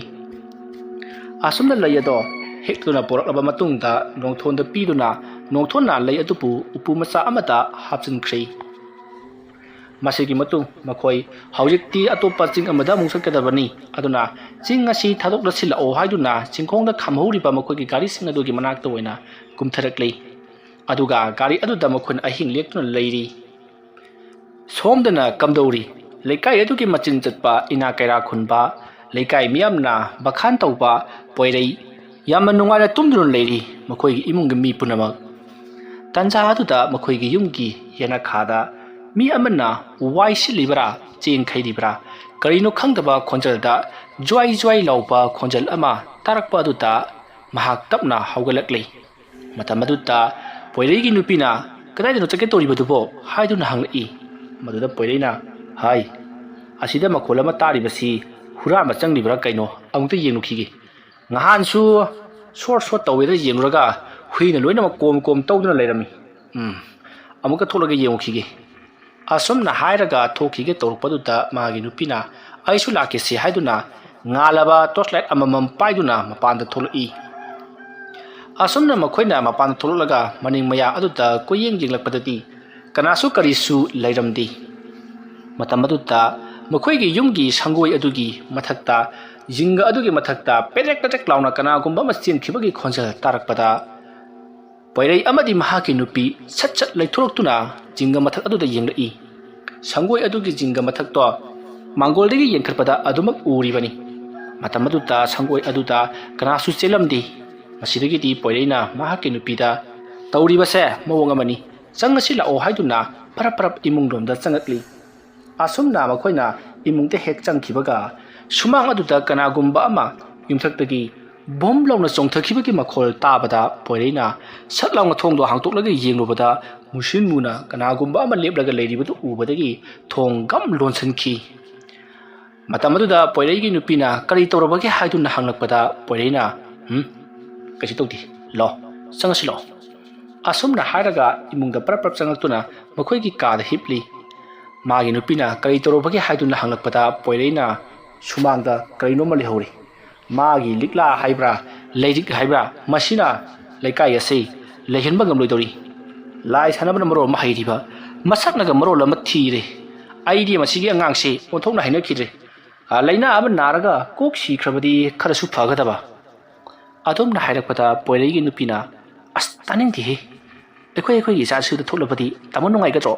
ꯑꯁꯨꯝꯅ ꯂꯩ ꯑꯗꯣ ꯍꯦꯛꯇꯨꯅ ꯄꯨꯔꯛꯂꯕ ꯃꯇꯨꯡꯗ ꯅꯣꯡꯊꯣꯟꯗ ꯄꯤꯗꯨꯅ ꯅꯣꯡꯊꯣꯟꯅ ꯂꯩ ꯑꯗꯨꯕꯨ ꯎꯄꯨ ꯃꯆꯥ ꯑꯃꯗ ꯍꯥꯞꯆꯤꯟꯈ꯭ꯔꯦ꯫ ꯃꯁꯤꯒꯤ ꯃꯇꯨꯡ ꯃꯈꯣꯏ ꯍꯧꯖꯤꯛꯇꯤ ꯑꯇꯣꯞꯄ ꯆꯤꯡ ꯑꯃꯗ ꯑꯃꯨꯛ ꯆꯠꯀꯗꯕꯅꯤ꯫ ꯑꯗꯨꯅ ꯆꯤꯡ ꯑꯁꯤ ꯊꯥꯗꯣꯛꯂꯁꯤꯜꯂꯛꯑꯣ ꯍꯥꯏꯗꯨꯅ ꯆꯤꯡꯈꯣꯡꯗ ꯈꯝꯍꯧꯔꯤꯕ ꯃꯈꯣꯏꯒꯤ ꯒꯥꯔꯤꯁꯤꯡ ꯑꯗꯨꯒꯤ ꯃꯅꯥꯛꯇ ꯑꯣꯏꯅ ꯀꯨꯝꯊꯔꯛꯂꯤ꯫ ꯑꯗꯨꯒ ꯒꯥꯔꯤ ꯑꯗꯨꯗ ꯃꯈꯣꯏꯅ ꯑꯍꯤꯡ ꯂꯦꯛꯇꯨꯅ ꯂꯩꯔꯤ꯫ ꯁꯣꯝꯗꯅ ꯀꯝꯗꯧꯔꯤ? ꯂꯩꯀꯥꯏ ꯑꯗꯨꯒꯤ ꯃꯆꯤꯟ ꯆꯠꯄ ꯏꯅꯥ ꯀꯩꯔꯥ ꯈꯨꯟꯕ, ꯂꯩꯀꯥꯏ ꯃꯤꯌꯥꯝꯅ ꯕꯈꯥꯟ ꯇꯧꯕ ꯄꯣꯏꯔꯩ ꯌꯥꯝꯅ ꯅꯨꯡꯉꯥꯏꯅ ꯇꯨꯝꯗꯨꯅ ꯂꯩꯔꯤ, ꯃꯈꯣꯏꯒꯤ ꯏꯃꯨꯡꯒꯤ ꯃꯤ ꯄꯨꯝꯅꯃꯛ꯫ ꯇꯟꯖꯥ ꯑꯗꯨꯗ ꯃꯈꯣꯏꯒꯤ ꯌꯨꯝꯒꯤ ꯌꯦꯅꯈꯥꯗ ꯃꯤ ꯑꯃꯅ ꯋꯥꯏ ꯁꯤꯠꯂꯤꯕ꯭ꯔꯥ, ꯆꯦꯡ ꯈꯩꯔꯤꯕ꯭ꯔꯥ, ꯀꯔꯤꯅꯣ ꯈꯪꯗꯕ ꯈꯣꯟꯖꯦꯜꯗ ꯖ꯭ꯋꯥꯏ ꯖ꯭ꯋꯥꯏ ꯂꯥꯎꯕ ꯈꯣꯟꯖꯦꯜ ꯑꯃ ꯇꯥꯔꯛꯄ ꯑꯗꯨꯗ ꯃꯍꯥꯛ ꯇꯞꯅ ꯍꯧꯒꯠꯂꯛꯂꯤ꯫ ꯃꯇꯝ ꯑꯗꯨꯗ ꯄꯣꯏꯔꯩꯒꯤ ꯅꯨꯄꯤꯅ, "ꯀꯗꯥꯏꯗꯅꯣ ꯆꯠꯀꯦ ꯇꯧꯔꯤꯕꯗꯨꯕꯣ?" ꯍꯥꯏꯗꯨꯅ ꯍꯪꯂꯛꯏ꯫ ꯃꯗꯨꯗ ꯄꯣꯏꯔꯩꯅ, "ꯍꯥꯏ, ꯑꯁꯤꯗ ꯃꯈꯣꯜ ꯑꯃ ꯇꯥꯔꯤꯕꯁꯤ ꯍꯨꯔꯥꯟꯕ ꯆꯪꯂꯤꯕ꯭ꯔꯥ ꯀꯩꯅꯣ? ꯑꯃꯨꯛꯇ ꯌꯦꯡꯂꯨꯈꯤꯒꯦ꯫ ꯉꯍꯥꯟꯁꯨ ꯁꯣꯔ ꯁꯣꯔ ꯇꯧꯋꯦꯗ ꯌꯦꯡꯂꯨꯔꯒ ꯍꯨꯏꯅ ꯂꯣꯏꯅꯃꯛ ꯀꯣꯝ ꯀꯣꯝ ꯇꯧꯗꯨꯅ ꯂꯩꯔꯝꯃꯤ꯫ ꯎꯝ, ꯑꯃꯨꯛꯀ ꯊꯣꯛꯂꯒ ꯌꯦꯡꯉꯨꯈꯤꯒꯦ꯫" ꯑꯁꯨꯝꯅ ꯍꯥꯏꯔꯒ ꯊꯣꯛꯈꯤꯒꯦ ꯇꯧꯔꯛꯄꯗꯨꯗ ꯃꯥꯒꯤ ꯅꯨꯄꯤꯅ, "ꯑꯩꯁꯨ ꯂꯥꯛꯀꯦꯁꯦ" ꯍꯥꯏꯗꯨꯅ ꯉꯥꯜꯂꯕ ꯇꯣꯔꯆ ꯂꯥꯏꯠ ꯑꯃꯃꯝ ꯄꯥꯏꯗꯨꯅ ꯃꯄꯥꯟꯗ ꯊꯣꯛꯂꯛꯏ꯫ ꯑꯁꯨꯝꯅ ꯃꯈꯣꯏꯅ ꯃꯄꯥꯟꯗ ꯊꯣꯛꯂꯛꯂꯒ ꯃꯅꯤꯡ ꯃꯌꯥ ꯑꯗꯨꯗ ꯀꯣꯏꯌꯦꯡ ꯌꯦꯡꯂꯛꯄꯗꯗꯤ ꯀꯅꯥꯁꯨ ꯀꯔꯤꯁꯨ ꯂꯩꯔꯝꯗꯦ꯫ ꯃꯇꯝ ꯑꯗꯨꯗ ꯃꯈꯣꯏꯒꯤ ꯌꯨꯝꯒꯤ ꯁꯪꯒꯣꯏ ꯑꯗꯨꯒꯤ ꯃꯊꯛꯇ ꯖꯤꯡꯒ ꯑꯗꯨꯒꯤ ꯃꯊꯛꯇ ꯄꯦꯗ꯭ꯔꯦꯛ ꯄꯦꯗ꯭ꯔꯦꯛ ꯂꯥꯎꯅ ꯀꯅꯥꯒꯨꯝꯕ ꯑꯃ ꯆꯦꯟꯈꯤꯕꯒꯤ ꯈꯣꯟꯖꯦꯜ ꯇꯥꯔꯛꯄꯗ, ꯄꯣꯏꯔꯩ ꯑꯃꯗꯤ ꯃꯍꯥꯛꯀꯤ ꯅꯨꯄꯤ ꯁꯠ ꯁꯠ ꯂꯩꯊꯣꯔꯛꯇꯨꯅ ꯖꯤꯡꯒ ꯃꯊꯛ ꯑꯗꯨꯗ ꯌꯦꯡꯂꯛꯏ꯫ ꯁꯪꯒꯣꯏ ꯑꯗꯨꯒꯤ ꯖꯤꯡꯒ ꯃꯊꯛꯇꯣ ꯃꯥꯡꯒꯣꯜꯗꯒꯤ ꯌꯦꯡꯈꯠꯄꯗ ꯑꯗꯨꯃꯛ ꯎꯔꯤꯕꯅꯤ꯫ ꯃꯇꯝ ꯑꯗꯨꯗ ꯁꯪꯒꯣꯏ ꯑꯗꯨꯗ ꯀꯅꯥꯁꯨ ꯆꯦꯜꯂꯝꯗꯦ꯫ ꯃꯁꯤꯗꯒꯤꯗꯤ ꯄꯣꯏꯔꯩꯅ ꯃꯍꯥꯛꯀꯤ ꯅꯨꯄꯤꯗ, "ꯇꯧꯔꯤꯕꯁꯦ ꯃꯑꯣꯡ ꯑꯃꯅꯤ, ꯆꯪꯉꯁꯤ ꯂꯥꯛꯑꯣ" ꯍꯥꯏꯗꯨꯅ ꯄꯔꯞ ꯄꯔꯞ ꯏꯃꯨꯡꯂꯣꯝꯗ ꯆꯪꯉꯛꯂꯤ꯫ ꯑꯁꯨꯝꯅ ꯃꯈꯣꯏꯅ ꯏꯃꯨꯡꯗ ꯍꯦꯛ ꯆꯪꯈꯤꯕꯒ, ꯁꯨꯃꯥꯡ ꯑꯗꯨꯗ ꯀꯅꯥꯒꯨꯝꯕ ꯑꯃ ꯌꯨꯝꯊꯛꯇꯒꯤ ꯕꯣꯝ ꯂꯥꯎꯅ ꯆꯣꯡꯊꯈꯤꯕꯒꯤ ꯃꯈꯣꯜ ꯇꯥꯕꯗ, ꯄꯣꯏꯔꯩꯅ ꯁꯠ ꯂꯥꯎꯅ ꯊꯣꯡꯗꯣ ꯍꯥꯡꯇꯣꯛꯂꯒ ꯌꯦꯡꯂꯨꯕꯗ, ꯃꯨꯁꯤꯟ ꯃꯨꯅ ꯀꯅꯥꯒꯨꯝꯕ ꯑꯃ ꯂꯦꯞꯂꯒ ꯂꯩꯔꯤꯕꯗꯨ ꯎꯕꯗꯒꯤ ꯊꯣꯡ ꯒꯝ ꯂꯣꯟꯁꯤꯟꯈꯤ꯫ ꯃꯇꯝ ꯑꯗꯨꯗ ꯄꯣꯏꯔꯩꯒꯤ ꯅꯨꯄꯤꯅ ꯀꯔꯤ ꯇꯧꯔꯕꯒꯦ ꯍꯥꯏꯗꯨꯅ ꯍꯪꯂꯛꯄꯗ, ꯄꯣꯏꯔꯩꯅ, "ꯎꯝ, ꯀꯩꯁꯨ ꯇꯧꯗꯦ, ꯂꯥꯛꯑꯣ, ꯆꯪꯉꯁꯤ ꯂꯥꯛꯑꯣ"꯫ ꯑꯁꯨꯝꯅ ꯍꯥꯏꯔꯒ ꯏꯃꯨꯡꯗ ꯄꯔꯞ ꯄꯔꯞ ꯆꯪꯉꯛꯇꯨꯅ ꯃꯈꯣꯏꯒꯤ ꯀꯥꯗ ꯍꯤꯞꯂꯤ꯫ ꯃꯥꯒꯤ ꯅꯨꯄꯤꯅ ꯀꯔꯤ ꯇꯧꯔꯕꯒꯦ ꯍꯥꯏꯗꯨꯅ ꯍꯪꯂꯛꯄꯗ, ꯄꯣꯏꯔꯩꯅ ꯁꯨꯃꯥꯡꯗ ꯀꯔꯤꯅꯣꯝꯃ ꯂꯩꯍꯧꯔꯤ꯫ ꯃꯥꯒꯤ ꯂꯤꯛꯂꯥ ꯍꯥꯏꯕ꯭ꯔꯥ, ꯂꯥꯏꯔꯤꯛ ꯍꯥꯏꯕ꯭ꯔꯥ, ꯃꯁꯤꯅ ꯂꯩꯀꯥꯏ ꯑꯁꯤ ꯂꯩꯍꯟꯕ ꯉꯝꯂꯣꯏꯗꯧꯔꯤ꯫ ꯂꯥꯏ ꯁꯥꯟꯅꯕꯅ ꯃꯔꯣꯜ ꯑꯃ ꯍꯩꯔꯤꯕ, ꯃꯁꯛꯅꯒ ꯃꯔꯣꯜ ꯑꯃ ꯊꯤꯔꯦ꯫ ꯑꯩꯗꯤ ꯃꯁꯤꯒꯤ ꯑꯉꯥꯡꯁꯤ ꯑꯣꯟꯊꯣꯛꯅ ꯍꯩꯅꯈꯤꯗ꯭ꯔꯦ꯫ ꯑ, ꯂꯥꯏꯅꯥ ꯑꯃ ꯅꯥꯔꯒ ꯀꯣꯛ ꯁꯤꯈ꯭ꯔꯕꯗꯤ ꯈꯔꯁꯨ ꯐꯒꯗꯕ꯫ ꯑꯗꯣꯝꯅ ꯍꯥꯏꯔꯛꯄꯗ ꯄꯣꯏꯔꯩꯒꯤ ꯅꯨꯄꯤꯅ, "ꯑꯁ, ꯇꯥꯅꯤꯡꯗꯦꯍꯦ꯫ ꯑꯩꯈꯣꯏ ꯑꯩꯈꯣꯏꯒꯤ ꯏꯆꯥ ꯏꯁꯨꯗ ꯊꯣꯛꯂꯕꯗꯤ ꯇꯥꯃꯣ ꯅꯨꯡꯉꯥꯏꯒꯗ꯭ꯔꯣ?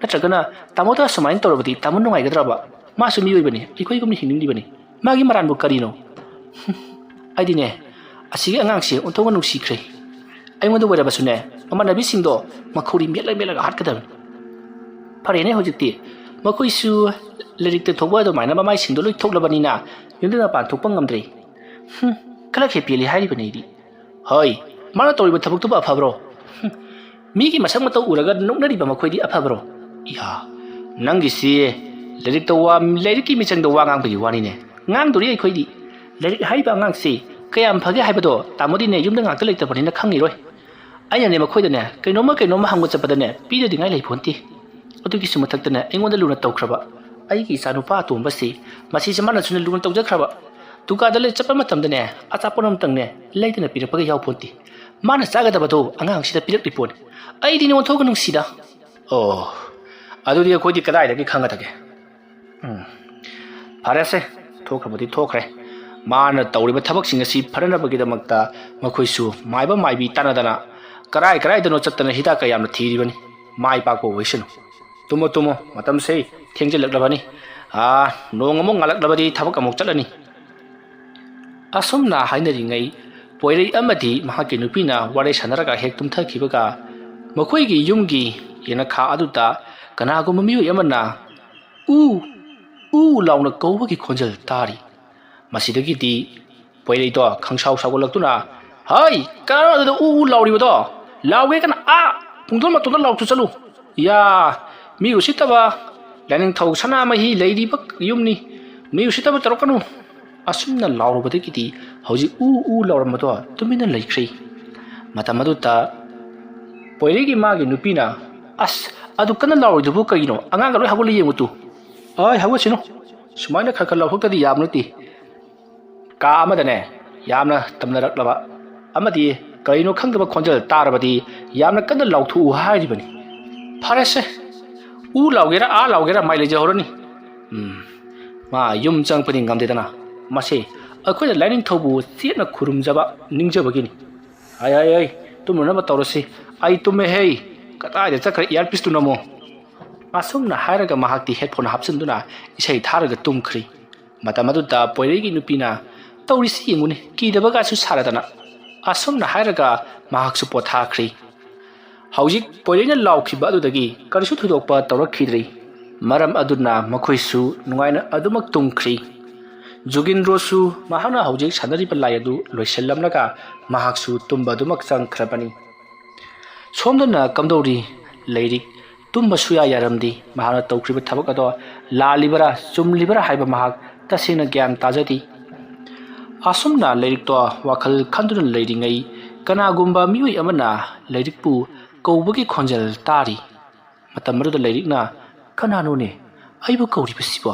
ꯅꯠꯇ꯭ꯔꯒꯅ ꯇꯥꯃꯣꯗ ꯑꯁꯨꯃꯥꯏꯅ ꯇꯧꯔꯕꯗꯤ ꯇꯥꯃꯣ ꯅꯨꯡꯉꯥꯏꯒꯗ꯭ꯔꯕ? ꯃꯥꯁꯨ ꯃꯤꯑꯣꯏꯕꯅꯤ, ꯑꯩꯈꯣꯏꯒꯨꯝꯅ ꯍꯤꯡꯅꯤꯡꯂꯤꯕꯅꯤ꯫ ꯃꯥꯒꯤ ꯃꯔꯥꯟꯕꯨ ꯀꯔꯤꯅꯣ?" "ꯍꯨꯝ, ꯑꯩꯗꯤꯅꯦ, ꯑꯁꯤꯒꯤ ꯑꯉꯥꯡꯁꯦ ꯑꯣꯟꯊꯣꯛꯅ ꯅꯨꯡꯁꯤꯈ꯭ꯔꯦ꯫ ꯑꯩꯉꯣꯟꯗ ꯑꯣꯏꯔꯕꯁꯨꯅꯦ, ꯃꯃꯥꯟꯅꯕꯤꯁꯤꯡꯗꯣ ꯃꯈꯧꯔꯤ ꯃꯦꯠꯂ ꯃꯦꯠꯂꯒ ꯍꯥꯠꯀꯗꯕꯅꯤ꯫ ꯐꯔꯦꯅꯦ, ꯍꯧꯖꯤꯛꯇꯤ ꯃꯈꯣꯏꯁꯨ ꯂꯥꯏꯔꯤꯛꯇ ꯊꯣꯛꯄ ꯑꯗꯨꯃꯥꯏꯅ ꯃꯃꯥꯏꯁꯤꯡꯗꯣ ꯂꯣꯏ ꯊꯣꯛꯂꯕꯅꯤꯅ ꯌꯨꯝꯗ ꯃꯄꯥꯟ ꯊꯣꯛꯄ ꯉꯝꯗ꯭ꯔꯦ꯫ ꯍꯨꯝ, ꯈꯂꯛ ꯍꯦꯛ ꯄꯦꯜꯂꯤ ꯍꯥꯏꯔꯤꯕꯅꯤ ꯑꯩꯗꯤ꯫ ꯍꯣꯏ, ꯃꯥꯅ ꯇꯧꯔꯤꯕ ꯊꯕꯛꯇꯨꯕꯨ ꯑꯐꯕ꯭ꯔꯣ? ꯍꯨꯝ, ꯃꯤꯒꯤ ꯃꯁꯛ ꯃꯇꯧ ꯎꯔꯒ ꯅꯣꯛꯅꯔꯤꯕ ꯃꯈꯣꯏꯗꯤ ꯑꯐꯕ꯭ꯔꯣ?" ꯏꯍꯥ, ꯅꯪꯒꯤꯁꯤ ꯂꯥꯏꯔꯤꯛꯇ ꯋꯥ, ꯂꯥꯏꯔꯤꯛꯀꯤ ꯃꯤꯆꯪꯗ ꯋꯥ ꯉꯥꯡꯕꯒꯤ ꯋꯥꯅꯤꯅꯦ꯫ ꯉꯥꯡꯗꯣꯔꯤ ꯑꯩꯈꯣꯏꯗꯤ꯫ ꯂꯥꯏꯔꯤꯛ ꯍꯥꯏꯔꯤꯕ ꯑꯉꯥꯡꯁꯤ ꯀꯌꯥꯝ ꯐꯒꯦ ꯍꯥꯏꯕꯗꯣ ꯇꯥꯃꯣꯗꯤꯅꯦ ꯌꯨꯝꯗ ꯉꯥꯛꯇ ꯂꯩꯇꯕꯅꯤꯅ ꯈꯪꯉꯤꯔꯣꯏ꯫ ꯑꯩꯅꯅꯦ ꯃꯈꯣꯏꯗꯅꯦ ꯀꯩꯅꯣꯝꯃ ꯀꯩꯅꯣꯝꯃ ꯍꯪꯕ ꯆꯠꯄꯗꯅꯦ ꯄꯤꯗꯅꯤꯡꯉꯥꯏ ꯂꯩ ꯄꯣꯟꯇꯦ꯫ ꯑꯗꯨꯒꯤꯁꯨ ꯃꯊꯛꯇꯅꯦ ꯑꯩꯉꯣꯟꯗ ꯂꯨꯅ ꯇꯧꯈ꯭ꯔꯕ ꯑꯩꯒꯤ ꯏꯆꯥꯅꯨꯄꯥ ꯑꯇꯣꯝꯕꯁꯤ, ꯃꯁꯤꯁꯦ ꯃꯥꯅꯁꯨꯅꯦ ꯂꯨꯅ ꯇꯧꯖꯈ꯭ꯔꯕ꯫ ꯗꯨꯀꯥꯟꯗ ꯂꯩ ꯆꯠꯄ ꯃꯇꯝꯗꯅꯦ ꯑꯆꯥꯄꯣꯠ ꯑꯃꯇꯪꯅꯦ ꯂꯩꯗꯅ ꯄꯤꯔꯛꯄꯒ ꯌꯥꯎ ꯄꯣꯟꯇꯦ꯫ ꯃꯥꯅ ꯆꯥꯒꯗꯕꯗꯣ ꯑꯉꯥꯡꯁꯤꯗ ꯄꯤꯔꯛꯂꯤ ꯄꯣꯠꯅꯤ꯫ ꯑꯩꯗꯤ ꯅꯉꯣꯟ ꯊꯣꯛꯒ ꯅꯨꯡꯁꯤꯗ꯫ ꯑꯣ, ꯑꯗꯨꯗꯤ ꯑꯩꯈꯣꯏꯗꯤ ꯀꯗꯥꯏꯗꯒꯤ ꯈꯪꯒꯗꯒꯦ? ꯎꯝ, ꯐꯔꯦꯁꯦ, ꯊꯣꯛꯈ꯭ꯔꯕꯗꯤ ꯊꯣꯛꯈ꯭ꯔꯦ꯫ ꯃꯥꯅ ꯇꯧꯔꯤꯕ ꯊꯕꯛꯁꯤꯡ ꯑꯁꯤ ꯐꯅꯅꯕꯒꯤꯗꯃꯛꯇ ꯃꯈꯣꯏꯁꯨ ꯃꯥꯏꯕ ꯃꯥꯏꯕꯤ ꯇꯥꯟꯅꯗꯅ ꯀꯔꯥꯏ ꯀꯔꯥꯏꯗꯅꯣ ꯆꯠꯇꯅ ꯍꯤꯗꯥꯛ ꯀꯌꯥꯝꯅ ꯊꯤꯔꯤꯕꯅꯤ꯫ ꯃꯥꯏ ꯄꯥꯛꯄ ꯑꯣꯏꯁꯅꯨ꯫ ꯇꯨꯝꯃꯣ ꯇꯨꯝꯃꯣ, ꯃꯇꯝꯁꯦ ꯊꯦꯡꯖꯤꯜꯂꯛꯂꯕꯅꯤ꯫ ꯑꯥ, ꯅꯣꯡ ꯑꯃꯨꯛ ꯉꯥꯜꯂꯛꯂꯕꯗꯤ ꯊꯕꯛ ꯑꯃꯨꯛ ꯆꯠꯂꯅꯤ꯫ ꯑꯁꯨꯝꯅ ꯍꯥꯏꯅꯔꯤꯉꯩ ꯄꯣꯏꯔꯩ ꯑꯃꯗꯤ ꯃꯍꯥꯛꯀꯤ ꯅꯨꯄꯤꯅ ꯋꯥꯔꯤ ꯁꯥꯟꯅꯔꯒ ꯍꯦꯛ ꯇꯨꯝꯊꯈꯤꯕꯒ ꯃꯈꯣꯏꯒꯤ ꯌꯨꯝꯒꯤ ꯌꯦꯅꯈꯥ ꯑꯗꯨꯗ ꯀꯅꯥꯒꯨꯝꯕ ꯃꯤꯑꯣꯏ ꯑꯃꯅ "ꯎ, ꯎ" ꯂꯥꯎꯅ ꯀꯧꯕꯒꯤ ꯈꯣꯟꯖꯦꯜ ꯇꯥꯔꯤ꯫ ꯃꯁꯤꯗꯒꯤꯗꯤ ꯄꯣꯏꯔꯩꯗꯣ ꯈꯪꯁꯥꯎ ꯁꯥꯎꯒꯠꯂꯛꯇꯨꯅ, "ꯍꯩ, ꯀꯅꯥꯅꯣ ꯑꯗꯨꯗ ꯎ ꯎ ꯂꯥꯎꯔꯤꯕꯗꯣ? ꯂꯥꯎꯒꯦ ꯀꯅꯥ? ꯑꯥ ꯄꯨꯡꯗꯣꯟ ꯃꯇꯣꯟꯗ ꯂꯥꯎꯊꯣꯛ ꯆꯠꯂꯨ꯫ ꯌꯥ, ꯃꯤ ꯎꯁꯤꯠꯇꯕ, ꯂꯥꯏꯅꯤꯡꯊꯧ ꯁꯅꯥꯃꯍꯤ ꯂꯩꯔꯤꯕ ꯌꯨꯝꯅꯤ꯫ ꯃꯤ ꯎꯁꯤꯠꯇꯕ ꯇꯧꯔꯛꯀꯅꯨ"꯫ ꯑꯁꯨꯝꯅ ꯂꯥꯎꯔꯨꯕꯗꯒꯤꯗꯤ ꯍꯧꯖꯤꯛ ꯎ ꯎ ꯂꯥꯎꯔꯝꯕꯗꯣ ꯇꯨꯃꯤꯟꯅ ꯂꯩꯈ꯭ꯔꯦ꯫ ꯃꯇꯝ ꯑꯗꯨꯗ ꯄꯣꯏꯔꯩꯒꯤ ꯃꯥꯒꯤ ꯅꯨꯄꯤꯅ, "ꯑꯁ, ꯑꯗꯨ ꯀꯟꯅ ꯂꯥꯎꯔꯤꯗꯨꯕꯨ ꯀꯩꯒꯤꯅꯣ? ꯑꯉꯥꯡꯒ ꯂꯣꯏ ꯍꯧꯒꯠꯂ ꯌꯦꯡꯉꯨ ꯇꯨ"꯫ "ꯑꯩ ꯍꯧꯒꯠꯁꯤꯅꯨ, ꯁꯨꯃꯥꯏꯅ ꯈꯔ ꯈꯔ ꯂꯥꯎꯊꯣꯛꯇꯗꯤ ꯌꯥꯕ ꯅꯠꯇꯦ"꯫ ꯀꯥ ꯑꯃꯗꯅꯦ ꯌꯥꯝꯅ ꯇꯝꯅꯔꯛꯂꯕ ꯑꯃꯗꯤ ꯀꯔꯤꯅꯣ ꯈꯪꯗꯕ ꯈꯣꯟꯖꯦꯜ ꯇꯥꯔꯕꯗꯤ ꯌꯥꯝꯅ ꯀꯟꯅ ꯂꯥꯎꯊꯣꯛꯎ ꯍꯥꯏꯔꯤꯕꯅꯤ꯫ ꯐꯔꯦꯁꯦ, ꯎ ꯂꯥꯎꯒꯦꯔꯥ ꯑꯥ ꯂꯥꯎꯒꯦꯔꯥ ꯃꯥꯏ ꯂꯩꯖꯍꯧꯔꯅꯤ꯫ ꯎꯝ, ꯃꯥ ꯌꯨꯝ ꯆꯪꯉꯛꯄꯗꯤ ꯉꯝꯗꯦꯗꯅ꯫ ꯃꯁꯤ ꯑꯩꯈꯣꯏꯅ ꯂꯥꯏꯅꯤꯡꯊꯧꯕꯨ ꯆꯦꯠꯅ ꯈꯨꯔꯨꯝꯖꯕ ꯅꯤꯡꯖꯕꯒꯤꯅꯤ꯫ ꯑꯩ, ꯑꯩ, ꯑꯩ, ꯇꯨꯝꯅꯅꯕ ꯇꯧꯔꯁꯤ꯫ ꯑꯩ ꯇꯨꯝꯃꯦ ꯍꯦ꯫ ꯀꯗꯥꯏꯗ ꯆꯠꯈ꯭ꯔꯦ ꯏꯌꯥꯔꯄꯤꯁꯇꯨꯅ ꯑꯃꯨꯛ? ꯑꯁꯨꯝꯅ ꯍꯥꯏꯔꯒ ꯃꯍꯥꯛꯇꯤ ꯍꯦꯠꯐꯣꯟ ꯍꯥꯞꯆꯤꯟꯗꯨꯅ ꯏꯁꯩ ꯊꯥꯔꯒ ꯇꯨꯝꯈ꯭ꯔꯦ꯫ ꯃꯇꯝ ꯑꯗꯨꯗ ꯄꯣꯏꯔꯩꯒꯤ ꯅꯨꯄꯤꯅ, "ꯇꯧꯔꯤꯁꯤ ꯌꯦꯡꯉꯨꯅꯦ, ꯀꯤꯗꯕꯒꯁꯨ ꯁꯥꯔꯗꯅ"꯫ ꯑꯁꯨꯝꯅ ꯍꯥꯏꯔꯒ ꯃꯍꯥꯛꯁꯨ ꯄꯣꯊꯥꯈ꯭ꯔꯦ꯫ ꯍꯧꯖꯤꯛ ꯄꯣꯏꯔꯩꯅ ꯂꯥꯎꯈꯤꯕ ꯑꯗꯨꯗꯒꯤ ꯀꯔꯤꯁꯨ ꯊꯣꯏꯗꯣꯛꯄ ꯇꯧꯔꯛꯈꯤꯗ꯭ꯔꯤ꯫ ꯃꯔꯝ ꯑꯗꯨꯅ ꯃꯈꯣꯏꯁꯨ ꯅꯨꯡꯉꯥꯏꯅ ꯑꯗꯨꯃꯛ ꯇꯨꯝꯈ꯭ꯔꯤ꯫ ꯖꯨꯒꯤꯟꯗ꯭ꯔꯣꯁꯨ ꯃꯍꯥꯛꯅ ꯍꯧꯖꯤꯛ ꯁꯥꯟꯅꯔꯤꯕ ꯂꯥꯏ ꯑꯗꯨ ꯂꯣꯏꯁꯤꯜꯂꯝꯂꯒ ꯃꯍꯥꯛꯁꯨ ꯇꯨꯝꯕ ꯑꯗꯨꯃꯛ ꯆꯪꯈ꯭ꯔꯕꯅꯤ꯫ ꯁꯣꯝꯗꯅ ꯀꯝꯗꯧꯔꯤ? ꯂꯩꯔꯤꯛ ꯇꯨꯝꯕ ꯁꯨꯌꯥ ꯌꯥꯔꯝꯗꯦ꯫ ꯃꯍꯥꯛꯅ ꯇꯧꯈ꯭ꯔꯤꯕ ꯊꯕꯛ ꯑꯗꯣ ꯂꯥꯜꯂꯤꯕꯔꯥ ꯆꯨꯝꯂꯤꯕꯔꯥ ꯍꯥꯏꯕ ꯃꯍꯥꯛ ꯇꯁꯦꯡꯅ ꯒ꯭ꯌꯥꯟ ꯇꯥꯖꯗꯦ꯫ ꯑꯁꯨꯝꯅ ꯂꯩꯔꯤꯛꯇꯣ ꯋꯥꯈꯜ ꯈꯟꯗꯨꯅ ꯂꯩꯔꯤꯉꯩ ꯀꯅꯥꯒꯨꯝꯕ ꯃꯤꯑꯣꯏ ꯑꯃꯅ ꯂꯩꯔꯤꯛꯄꯨ ꯀꯧꯕꯒꯤ ꯈꯣꯟꯖꯦꯜ ꯇꯥꯔꯤ꯫ ꯃꯇꯝ ꯑꯗꯨꯗ ꯂꯩꯔꯤꯛꯅ, "ꯀꯅꯥꯅꯣꯅꯦ ꯑꯩꯕꯨ ꯀꯧꯔꯤꯕꯁꯤꯕꯣ?"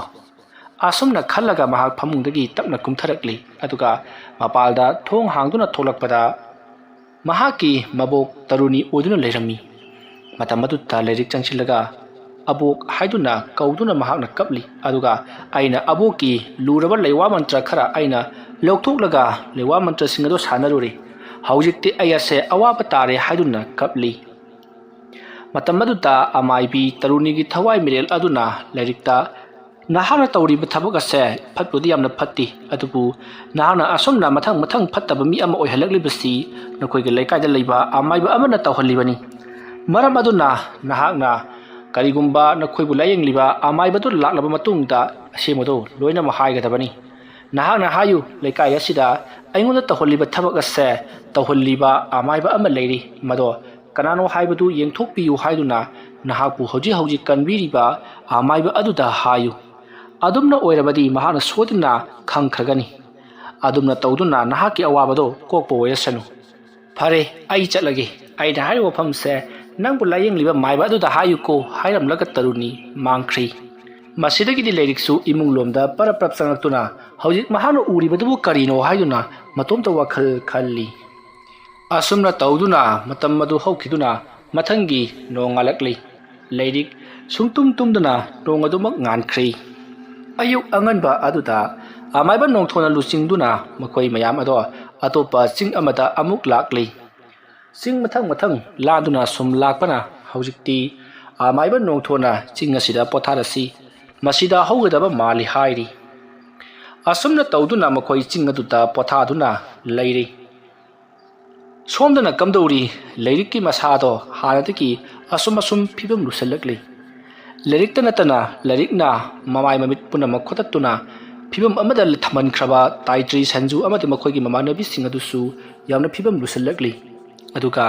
ꯑꯁꯨꯝꯅ ꯈꯜꯂꯒ ꯃꯍꯥꯛ ꯐꯃꯨꯡꯗꯒꯤ ꯇꯞꯅ ꯀꯨꯝꯊꯔꯛꯂꯤ꯫ ꯑꯗꯨꯒ ꯃꯄꯥꯜꯗ ꯊꯣꯡ ꯍꯥꯡꯗꯨꯅ ꯊꯣꯛꯂꯛꯄꯗ ꯃꯍꯥꯛꯀꯤ ꯃꯕꯣꯛ ꯇꯔꯨꯅꯤ ꯑꯣꯏꯗꯨꯅ ꯂꯩꯔꯝꯃꯤ꯫ ꯃꯇꯝ ꯑꯗꯨꯗ ꯂꯩꯔꯤꯛ ꯆꯪꯁꯤꯜꯂꯒ, "ꯑꯕꯣꯛ" ꯍꯥꯏꯗꯨꯅ ꯀꯧꯗꯨꯅ ꯃꯍꯥꯛꯅ ꯀꯞꯂꯤ꯫ ꯑꯗꯨꯒ ꯑꯩꯅ ꯑꯕꯣꯛꯀꯤ ꯂꯨꯔꯕ ꯂꯩꯋꯥ ꯃꯟꯇ꯭ꯔ ꯈꯔ ꯑꯩꯅ ꯂꯧꯊꯣꯛꯂꯒ ꯂꯩꯋꯥ ꯃꯟꯇ꯭ꯔꯁꯤꯡ ꯑꯗꯨ ꯁꯥꯟꯅꯔꯨꯔꯤ꯫ ꯍꯧꯖꯤꯛꯇꯤ ꯑꯩ ꯑꯁꯦ ꯑꯋꯥꯕ ꯇꯥꯔꯦ ꯍꯥꯏꯗꯨꯅ ꯀꯞꯂꯤ꯫ ꯃꯇꯝ ꯑꯗꯨꯗ ꯑꯃꯥꯏꯕꯤ ꯇꯔꯨꯅꯤꯒꯤ ꯊꯋꯥꯏ ꯃꯤꯔꯦꯜ ꯑꯗꯨꯅ ꯂꯥꯏꯔꯤꯛꯇ, "ꯅꯍꯥꯛꯅ ꯇꯧꯔꯤꯕ ꯊꯕꯛ ꯑꯁꯦ ꯐꯠꯄꯨꯗꯤ ꯌꯥꯝꯅ ꯐꯠꯇꯦ, ꯑꯗꯨꯕꯨ ꯅꯍꯥꯛꯅ ꯑꯁꯨꯝꯅ ꯃꯊꯪ ꯃꯊꯪ ꯐꯠꯇꯕ ꯃꯤ ꯑꯃ ꯑꯣꯏꯍꯜꯂꯛꯂꯤꯕꯁꯤ ꯅꯈꯣꯏꯒꯤ ꯂꯩꯀꯥꯏꯗ ꯂꯩꯕ ꯑꯃꯥꯏꯕ ꯑꯃꯅ ꯇꯧꯍꯜꯂꯤꯕꯅꯤ꯫ ꯃꯔꯝ ꯑꯗꯨꯅ ꯅꯍꯥꯛꯅ ꯀꯔꯤꯒꯨꯝꯕ ꯅꯈꯣꯏꯕꯨ ꯂꯥꯌꯦꯡꯂꯤꯕ ꯑꯃꯥꯏꯕꯗꯨ ꯂꯥꯛꯂꯕ ꯃꯇꯨꯡꯗ ꯑꯁꯦꯡꯕꯗꯨ ꯂꯣꯏꯅꯃꯛ ꯍꯥꯏꯒꯗꯕꯅꯤ꯫ ꯅꯍꯥꯛꯅ ꯍꯥꯏꯌꯨ, ꯂꯩꯀꯥꯏ ꯑꯁꯤꯗ ꯑꯩꯉꯣꯟꯗ ꯇꯧꯍꯜꯂꯤꯕ ꯊꯕꯛ ꯑꯁꯦ ꯇꯧꯍꯜꯂꯤꯕ ꯑꯃꯥꯏꯕ ꯑꯃ ꯂꯩꯔꯤ, ꯃꯗꯣ ꯀꯅꯥꯅꯣ ꯍꯥꯏꯕꯗꯨ ꯌꯦꯡꯊꯣꯛꯄꯤꯌꯨ ꯍꯥꯏꯗꯨꯅ ꯅꯍꯥꯛꯄꯨ ꯍꯧꯖꯤꯛ ꯍꯧꯖꯤꯛ ꯀꯟꯕꯤꯔꯤꯕ ꯑꯃꯥꯏꯕ ꯑꯗꯨꯗ ꯍꯥꯏꯌꯨ꯫ ꯑꯗꯨꯝꯅ ꯑꯣꯏꯔꯕꯗꯤ ꯃꯍꯥꯛꯅ ꯁꯣꯏꯗꯅ ꯈꯪꯈ꯭ꯔꯒꯅꯤ꯫ ꯑꯗꯨꯝꯅ ꯇꯧꯗꯨꯅ ꯅꯍꯥꯛꯀꯤ ꯑꯋꯥꯕꯗꯣ ꯀꯣꯛꯄ ꯑꯣꯏꯔꯁꯅꯨ꯫ ꯐꯔꯦ, ꯑꯩ ꯆꯠꯂꯒꯦ꯫ ꯑꯩꯅ ꯍꯥꯏꯔꯤꯕ ꯋꯥꯐꯝꯁꯦ ꯅꯪꯕꯨ ꯂꯥꯌꯦꯡꯂꯤꯕ ꯃꯥꯏꯕ ꯑꯗꯨꯗ ꯍꯥꯏꯌꯨꯀꯣ" ꯍꯥꯏꯔꯝꯂꯒ ꯇꯔꯨꯅꯤ ꯃꯥꯡꯈ꯭ꯔꯤ꯫ ꯃꯁꯤꯗꯒꯤꯗꯤ ꯂꯥꯏꯔꯤꯛꯁꯨ ꯏꯃꯨꯡ ꯂꯣꯝꯗ ꯄꯔꯞ ꯄꯔꯞ ꯆꯪꯂꯛꯇꯨꯅ ꯍꯧꯖꯤꯛ ꯃꯍꯥꯛꯅ ꯎꯔꯤꯕꯗꯨꯕꯨ ꯀꯔꯤꯅꯣ ꯍꯥꯏꯗꯨꯅ ꯃꯇꯣꯝꯇ ꯋꯥꯈꯜ ꯈꯜꯂꯤ꯫ ꯑꯁꯨꯝꯅ ꯇꯧꯗꯨꯅ ꯃꯇꯝ ꯑꯗꯨ ꯍꯧꯈꯤꯗꯨꯅ ꯃꯊꯪꯒꯤ ꯅꯣꯡꯉꯥꯜꯂꯛꯂꯤ꯫ ꯂꯥꯏꯔꯤꯛ ꯁꯨꯡꯇꯨꯝ ꯇꯨꯝꯗꯅ ꯅꯣꯡ ꯑꯗꯨꯃꯛ ꯉꯥꯟꯈ꯭ꯔꯤ꯫ ꯑꯌꯨꯛ ꯑꯉꯟꯕ ꯑꯗꯨꯗ ꯑꯃꯥꯏꯕ ꯅꯣꯡꯊꯣꯟꯅ ꯂꯨꯆꯤꯡꯗꯨꯅ ꯃꯈꯣꯏ ꯃꯌꯥꯝ ꯑꯗꯣ ꯑꯇꯣꯞꯄ ꯆꯤꯡ ꯑꯃꯗ ꯑꯃꯨꯛ ꯂꯥꯛꯂꯤ꯫ ꯆꯤꯡ ꯃꯊꯪ ꯃꯊꯪ ꯂꯥꯟꯗꯨꯅ ꯁꯨꯝ ꯂꯥꯛꯄꯅ ꯍꯧꯖꯤꯛꯇꯤ ꯑꯃꯥꯏꯕ ꯅꯣꯡꯊꯣꯟꯅ ꯆꯤꯡ ꯑꯁꯤꯗ ꯄꯣꯊꯥꯔꯁꯤ, ꯃꯁꯤꯗ ꯍꯧꯒꯗꯕ ꯃꯥꯜꯂꯤ ꯍꯥꯏꯔꯤ꯫ ꯑꯁꯨꯝꯅ ꯇꯧꯗꯨꯅ ꯃꯈꯣꯏ ꯆꯤꯡ ꯑꯗꯨꯗ ꯄꯣꯊꯥꯗꯨꯅ ꯂꯩꯔꯤ꯫ ꯁꯣꯝꯗꯅ ꯀꯝꯗꯧꯔꯤ? ꯂꯥꯏꯔꯤꯛꯀꯤ ꯃꯁꯥꯗꯣ ꯍꯥꯟꯅꯗꯒꯤ ꯑꯁꯨꯝ ꯑꯁꯨꯝ ꯐꯤꯕꯝ ꯂꯨꯁꯜꯂꯛꯂꯤ꯫ ꯂꯥꯏꯔꯤꯛꯇ ꯅꯠꯇꯅ ꯂꯥꯏꯔꯤꯛꯅ ꯃꯃꯥꯏ ꯃꯃꯤꯠ ꯄꯨꯝꯅꯃꯛ ꯈꯣꯠꯇꯠꯇꯨꯅ ꯐꯤꯕꯝ ꯑꯃꯗ ꯊꯝꯍꯟꯈ꯭ꯔꯕ ꯇꯥꯏꯇ꯭ꯔꯤ, ꯁꯟꯖꯨ ꯑꯃꯗꯤ ꯃꯈꯣꯏꯒꯤ ꯃꯃꯥꯟꯅꯕꯤꯁꯤꯡ ꯑꯗꯨꯁꯨ ꯌꯥꯝꯅ ꯐꯤꯕꯝ ꯂꯨꯁꯜꯂꯛꯂꯤ꯫ ꯑꯗꯨꯒ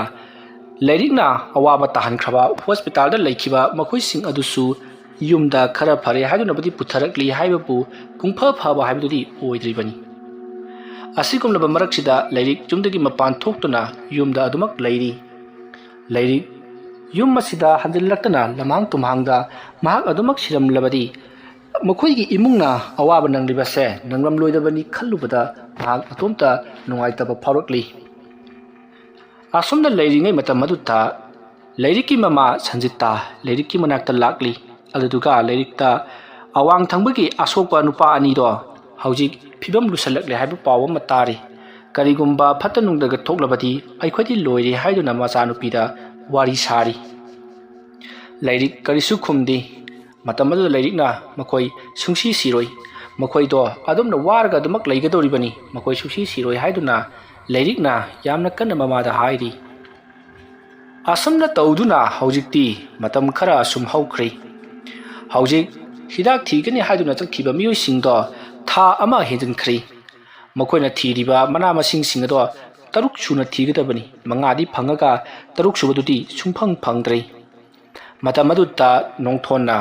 ꯂꯥꯏꯔꯤꯛꯅ ꯑꯋꯥꯕ ꯇꯥꯍꯟꯈ꯭ꯔꯕ ꯍꯣꯁꯄꯤꯇꯥꯜꯗ ꯂꯩꯈꯤꯕ ꯃꯈꯣꯏꯁꯤꯡ ꯑꯗꯨꯁꯨ ꯌꯨꯝꯗ ꯈꯔ ꯐꯔꯦ ꯍꯥꯏꯗꯨꯅꯕꯨꯗꯤ ꯄꯨꯊꯔꯛꯂꯤ ꯍꯥꯏꯕꯕꯨ ꯄꯨꯡꯐ ꯐꯕ ꯍꯥꯏꯕꯗꯨꯗꯤ ꯑꯣꯏꯗ꯭ꯔꯤꯕꯅꯤ꯫ ꯑꯁꯤꯒꯨꯝꯂꯕ ꯃꯔꯛꯁꯤꯗ ꯂꯥꯏꯔꯤꯛ ꯌꯨꯝꯗꯒꯤ ꯃꯄꯥꯟ ꯊꯣꯛꯇꯨꯅ ꯌꯨꯝꯗ ꯑꯗꯨꯃꯛ ꯂꯩꯔꯤ꯫ ꯂꯥꯏꯔꯤꯛ ꯌꯨꯝ ꯑꯁꯤꯗ ꯍꯟꯖꯤꯜꯂꯛꯇꯅ ꯂꯝꯍꯥꯡ ꯇꯨꯝꯍꯥꯡꯗ ꯃꯍꯥꯛ ꯑꯗꯨꯃꯛ ꯁꯤꯔꯝꯂꯕꯗꯤ ꯃꯈꯣꯏꯒꯤ ꯏꯃꯨꯡꯅ ꯑꯋꯥꯕ ꯅꯪꯂꯤꯕꯁꯦ ꯅꯪꯂꯝꯂꯣꯏꯗꯕꯅꯤ ꯈꯜꯂꯨꯕꯗ ꯃꯍꯥꯛ ꯃꯇꯣꯝꯇ ꯅꯨꯡꯉꯥꯏꯇꯕ ꯐꯥꯎꯔꯛꯂꯤ꯫ ꯑꯁꯨꯝꯅ ꯂꯩꯔꯤꯉꯩ ꯃꯇꯝ ꯑꯗꯨꯗ ꯂꯥꯏꯔꯤꯛꯀꯤ ꯃꯃꯥ ꯁꯟꯖꯤꯇꯥ ꯂꯥꯏꯔꯤꯛꯀꯤ ꯃꯅꯥꯛꯇ ꯂꯥꯛꯂꯤ꯫ ꯑꯗꯨꯗꯨꯒ ꯂꯥꯏꯔꯤꯛꯇ ꯑꯋꯥꯡ ꯊꯪꯕꯒꯤ ꯑꯁꯣꯛꯄ ꯅꯨꯄꯥ ꯑꯅꯤꯗꯣ ꯍꯧꯖꯤꯛ ꯐꯤꯕꯝ ꯂꯨꯁꯜꯂꯛꯂꯦ ꯍꯥꯏꯕ ꯄꯥꯎ ꯑꯃ ꯇꯥꯔꯤ꯫ ꯀꯔꯤꯒꯨꯝꯕ ꯐꯠꯇ ꯅꯨꯡꯗꯒ ꯊꯣꯛꯂꯕꯗꯤ ꯑꯩꯈꯣꯏꯗꯤ ꯂꯣꯏꯔꯦ ꯍꯥꯏꯗꯨꯅ ꯃꯆꯥꯅꯨꯄꯤꯗ ꯋꯥꯔꯤ ꯁꯥꯔꯤ꯫ ꯂꯥꯏꯔꯤꯛ ꯀꯔꯤꯁꯨ ꯈꯨꯝꯗꯦ꯫ ꯃꯇꯝ ꯑꯗꯨꯗ ꯂꯥꯏꯔꯤꯛꯅ ꯃꯈꯣꯏ ꯁꯨꯡꯁꯤ ꯁꯤꯔꯣꯏ, ꯃꯈꯣꯏꯗꯣ ꯑꯗꯨꯝꯅ ꯋꯥꯔꯒ ꯑꯗꯨꯃꯛ ꯂꯩꯒꯗꯧꯔꯤꯕꯅꯤ, ꯃꯈꯣꯏ ꯁꯨꯡꯁꯤ ꯁꯤꯔꯣꯏ ꯍꯥꯏꯗꯨꯅ ꯂꯥꯏꯔꯤꯛꯅ ꯌꯥꯝꯅ ꯀꯟꯅ ꯃꯃꯥꯗ ꯍꯥꯏꯔꯤ꯫ ꯑꯁꯨꯝꯅ ꯇꯧꯗꯨꯅ ꯍꯧꯖꯤꯛꯇꯤ ꯃꯇꯝ ꯈꯔ ꯑꯁꯨꯝ ꯍꯧꯈ꯭ꯔꯦ꯫ ꯍꯧꯖꯤꯛ ꯍꯤꯗꯥꯛ ꯊꯤꯒꯅꯤ ꯍꯥꯏꯗꯨꯅ ꯆꯠꯈꯤꯕ ꯃꯤꯑꯣꯏꯁꯤꯡꯗꯣ ꯊꯥ ꯑꯃ ꯍꯦꯟꯖꯤꯟꯈ꯭ꯔꯦ꯫ ꯃꯈꯣꯏꯅ ꯊꯤꯔꯤꯕ ꯃꯅꯥ ꯃꯁꯤꯡꯁꯤꯡ ꯑꯗꯣ ꯇꯔꯨꯛ ꯁꯨꯅ ꯊꯤꯒꯗꯕꯅꯤ, ꯃꯉꯥꯗꯤ ꯐꯪꯉꯒ ꯇꯔꯨꯛ ꯁꯨꯕꯗꯨꯗꯤ ꯁꯨꯡꯐꯪ ꯐꯪꯗ꯭ꯔꯦ꯫ ꯃꯇꯝ ꯑꯗꯨꯗ ꯅꯣꯡꯊꯣꯟꯅ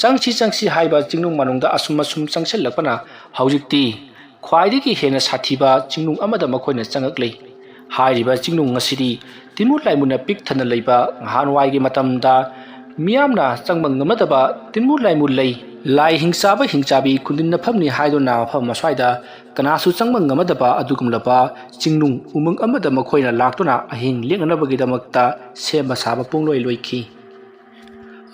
"ꯆꯪꯁꯤ, ꯆꯪꯁꯤ" ꯍꯥꯏꯕ ꯆꯤꯡꯅꯨꯡ ꯃꯅꯨꯡꯗ ꯑꯁꯨꯝ ꯑꯁꯨꯝ ꯆꯪꯁꯤꯜꯂꯛꯄꯅ ꯍꯧꯖꯤꯛꯇꯤ ꯈ꯭ꯋꯥꯏꯗꯒꯤ ꯍꯦꯟꯅ ꯁꯥꯊꯤꯕ ꯆꯤꯡꯅꯨꯡ ꯑꯃꯗ ꯃꯈꯣꯏꯅ ꯆꯪꯉꯛꯂꯤ꯫ ꯍꯥꯏꯔꯤꯕ ꯆꯤꯡꯅꯨꯡ ꯑꯁꯤꯗꯤ ꯇꯤꯟꯃꯨꯠ ꯂꯥꯏꯃꯨꯠꯅ ꯄꯤꯛ ꯊꯟꯅ ꯂꯩꯕ, ꯅꯍꯥꯟꯋꯥꯏꯒꯤ ꯃꯇꯝꯗ ꯃꯤꯌꯥꯝꯅ ꯆꯪꯕ ꯉꯝꯅꯗꯕ ꯇꯤꯟꯃꯨꯠ ꯂꯥꯏꯃꯨꯠ ꯂꯩ꯫ ꯂꯥꯏ ꯍꯤꯡꯆꯥꯕ ꯍꯤꯡꯆꯥꯕꯤ ꯈꯨꯟꯗꯤꯟꯅꯐꯝꯅꯤ ꯍꯥꯏꯗꯨꯅ ꯃꯐꯝ ꯑꯁ꯭ꯋꯥꯏꯗ ꯀꯅꯥꯁꯨ ꯆꯪꯕ ꯉꯝꯅꯗꯕ ꯑꯗꯨꯒꯨꯝꯂꯕ ꯆꯤꯡꯅꯨꯡ ꯎꯃꯪ ꯑꯃꯗ ꯃꯈꯣꯏꯅ ꯂꯥꯛꯇꯨꯅ ꯑꯍꯤꯡ ꯂꯦꯛꯅꯅꯕꯒꯤꯗꯃꯛꯇ ꯁꯦꯝꯕ ꯁꯥꯕ ꯄꯨꯡꯂꯣꯏ ꯂꯣꯏꯈꯤ꯫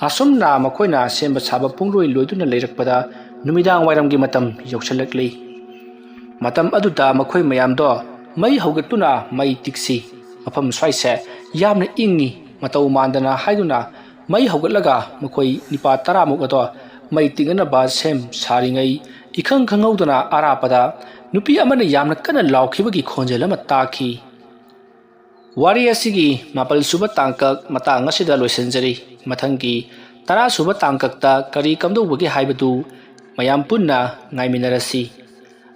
ꯑꯁꯨꯝꯅ ꯃꯈꯣꯏꯅ ꯁꯦꯝꯕ ꯁꯥꯕ ꯄꯨꯡꯂꯣꯏ ꯂꯣꯏꯗꯨꯅ ꯂꯩꯔꯛꯄꯗ ꯅꯨꯃꯤꯗꯥꯡ ꯋꯥꯏꯔꯝꯒꯤ ꯃꯇꯝ ꯌꯧꯁꯤꯜꯂꯛꯂꯤ꯫ ꯃꯇꯝ ꯑꯗꯨꯗ ꯃꯈꯣꯏ ꯃꯌꯥꯝꯗꯣ ꯃꯩ ꯍꯧꯒꯠꯇꯨꯅ ꯃꯩ ꯇꯤꯛꯁꯤ꯫ ꯃꯐꯝ ꯁ꯭ꯋꯥꯏꯁꯦ ꯌꯥꯝꯅ ꯏꯪꯉꯤ꯫ ꯃꯇꯧ ꯃꯥꯟꯗꯅ ꯍꯥꯏꯗꯨꯅ ꯃꯩ ꯍꯧꯒꯠꯂꯒ ꯃꯈꯣꯏ ꯅꯤꯄꯥ ꯇꯔꯥꯃꯨꯛ ꯑꯗꯣ ꯃꯩ ꯇꯤꯛꯅꯅꯕ ꯁꯦꯝ ꯁꯥꯔꯤꯉꯩ, ꯏꯈꯪ ꯈꯪꯍꯧꯗꯅ ꯑꯔꯥꯞꯄꯗ ꯅꯨꯄꯤ ꯑꯃꯅ ꯌꯥꯝꯅ ꯀꯟꯅ ꯂꯥꯎꯈꯤꯕꯒꯤ ꯈꯣꯟꯖꯦꯜ ꯑꯃ ꯇꯥꯈꯤ꯫ ꯋꯥꯔꯤ ꯑꯁꯤꯒꯤ ꯃꯥꯄꯜ ꯁꯨꯕ ꯇꯥꯡꯀꯛ ꯃꯇꯥꯡ ꯑꯁꯤꯗ ꯂꯣꯏꯁꯤꯟꯖꯔꯤ꯫ ꯃꯊꯪꯒꯤ ꯇꯔꯥ ꯁꯨꯕ ꯇꯥꯡꯀꯛꯇ ꯀꯔꯤ ꯀꯝꯗꯧꯕꯒꯦ ꯍꯥꯏꯕꯗꯨ ꯃꯌꯥꯝ ꯄꯨꯟꯅ ꯉꯥꯏꯃꯤꯟꯅꯔꯁꯤ꯫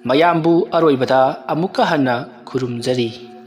ꯃꯌꯥꯝꯕꯨ ꯑꯔꯣꯏꯕꯗ ꯑꯃꯨꯛꯀ ꯍꯟꯅ ꯈꯨꯔꯨꯝꯖꯔꯤ꯫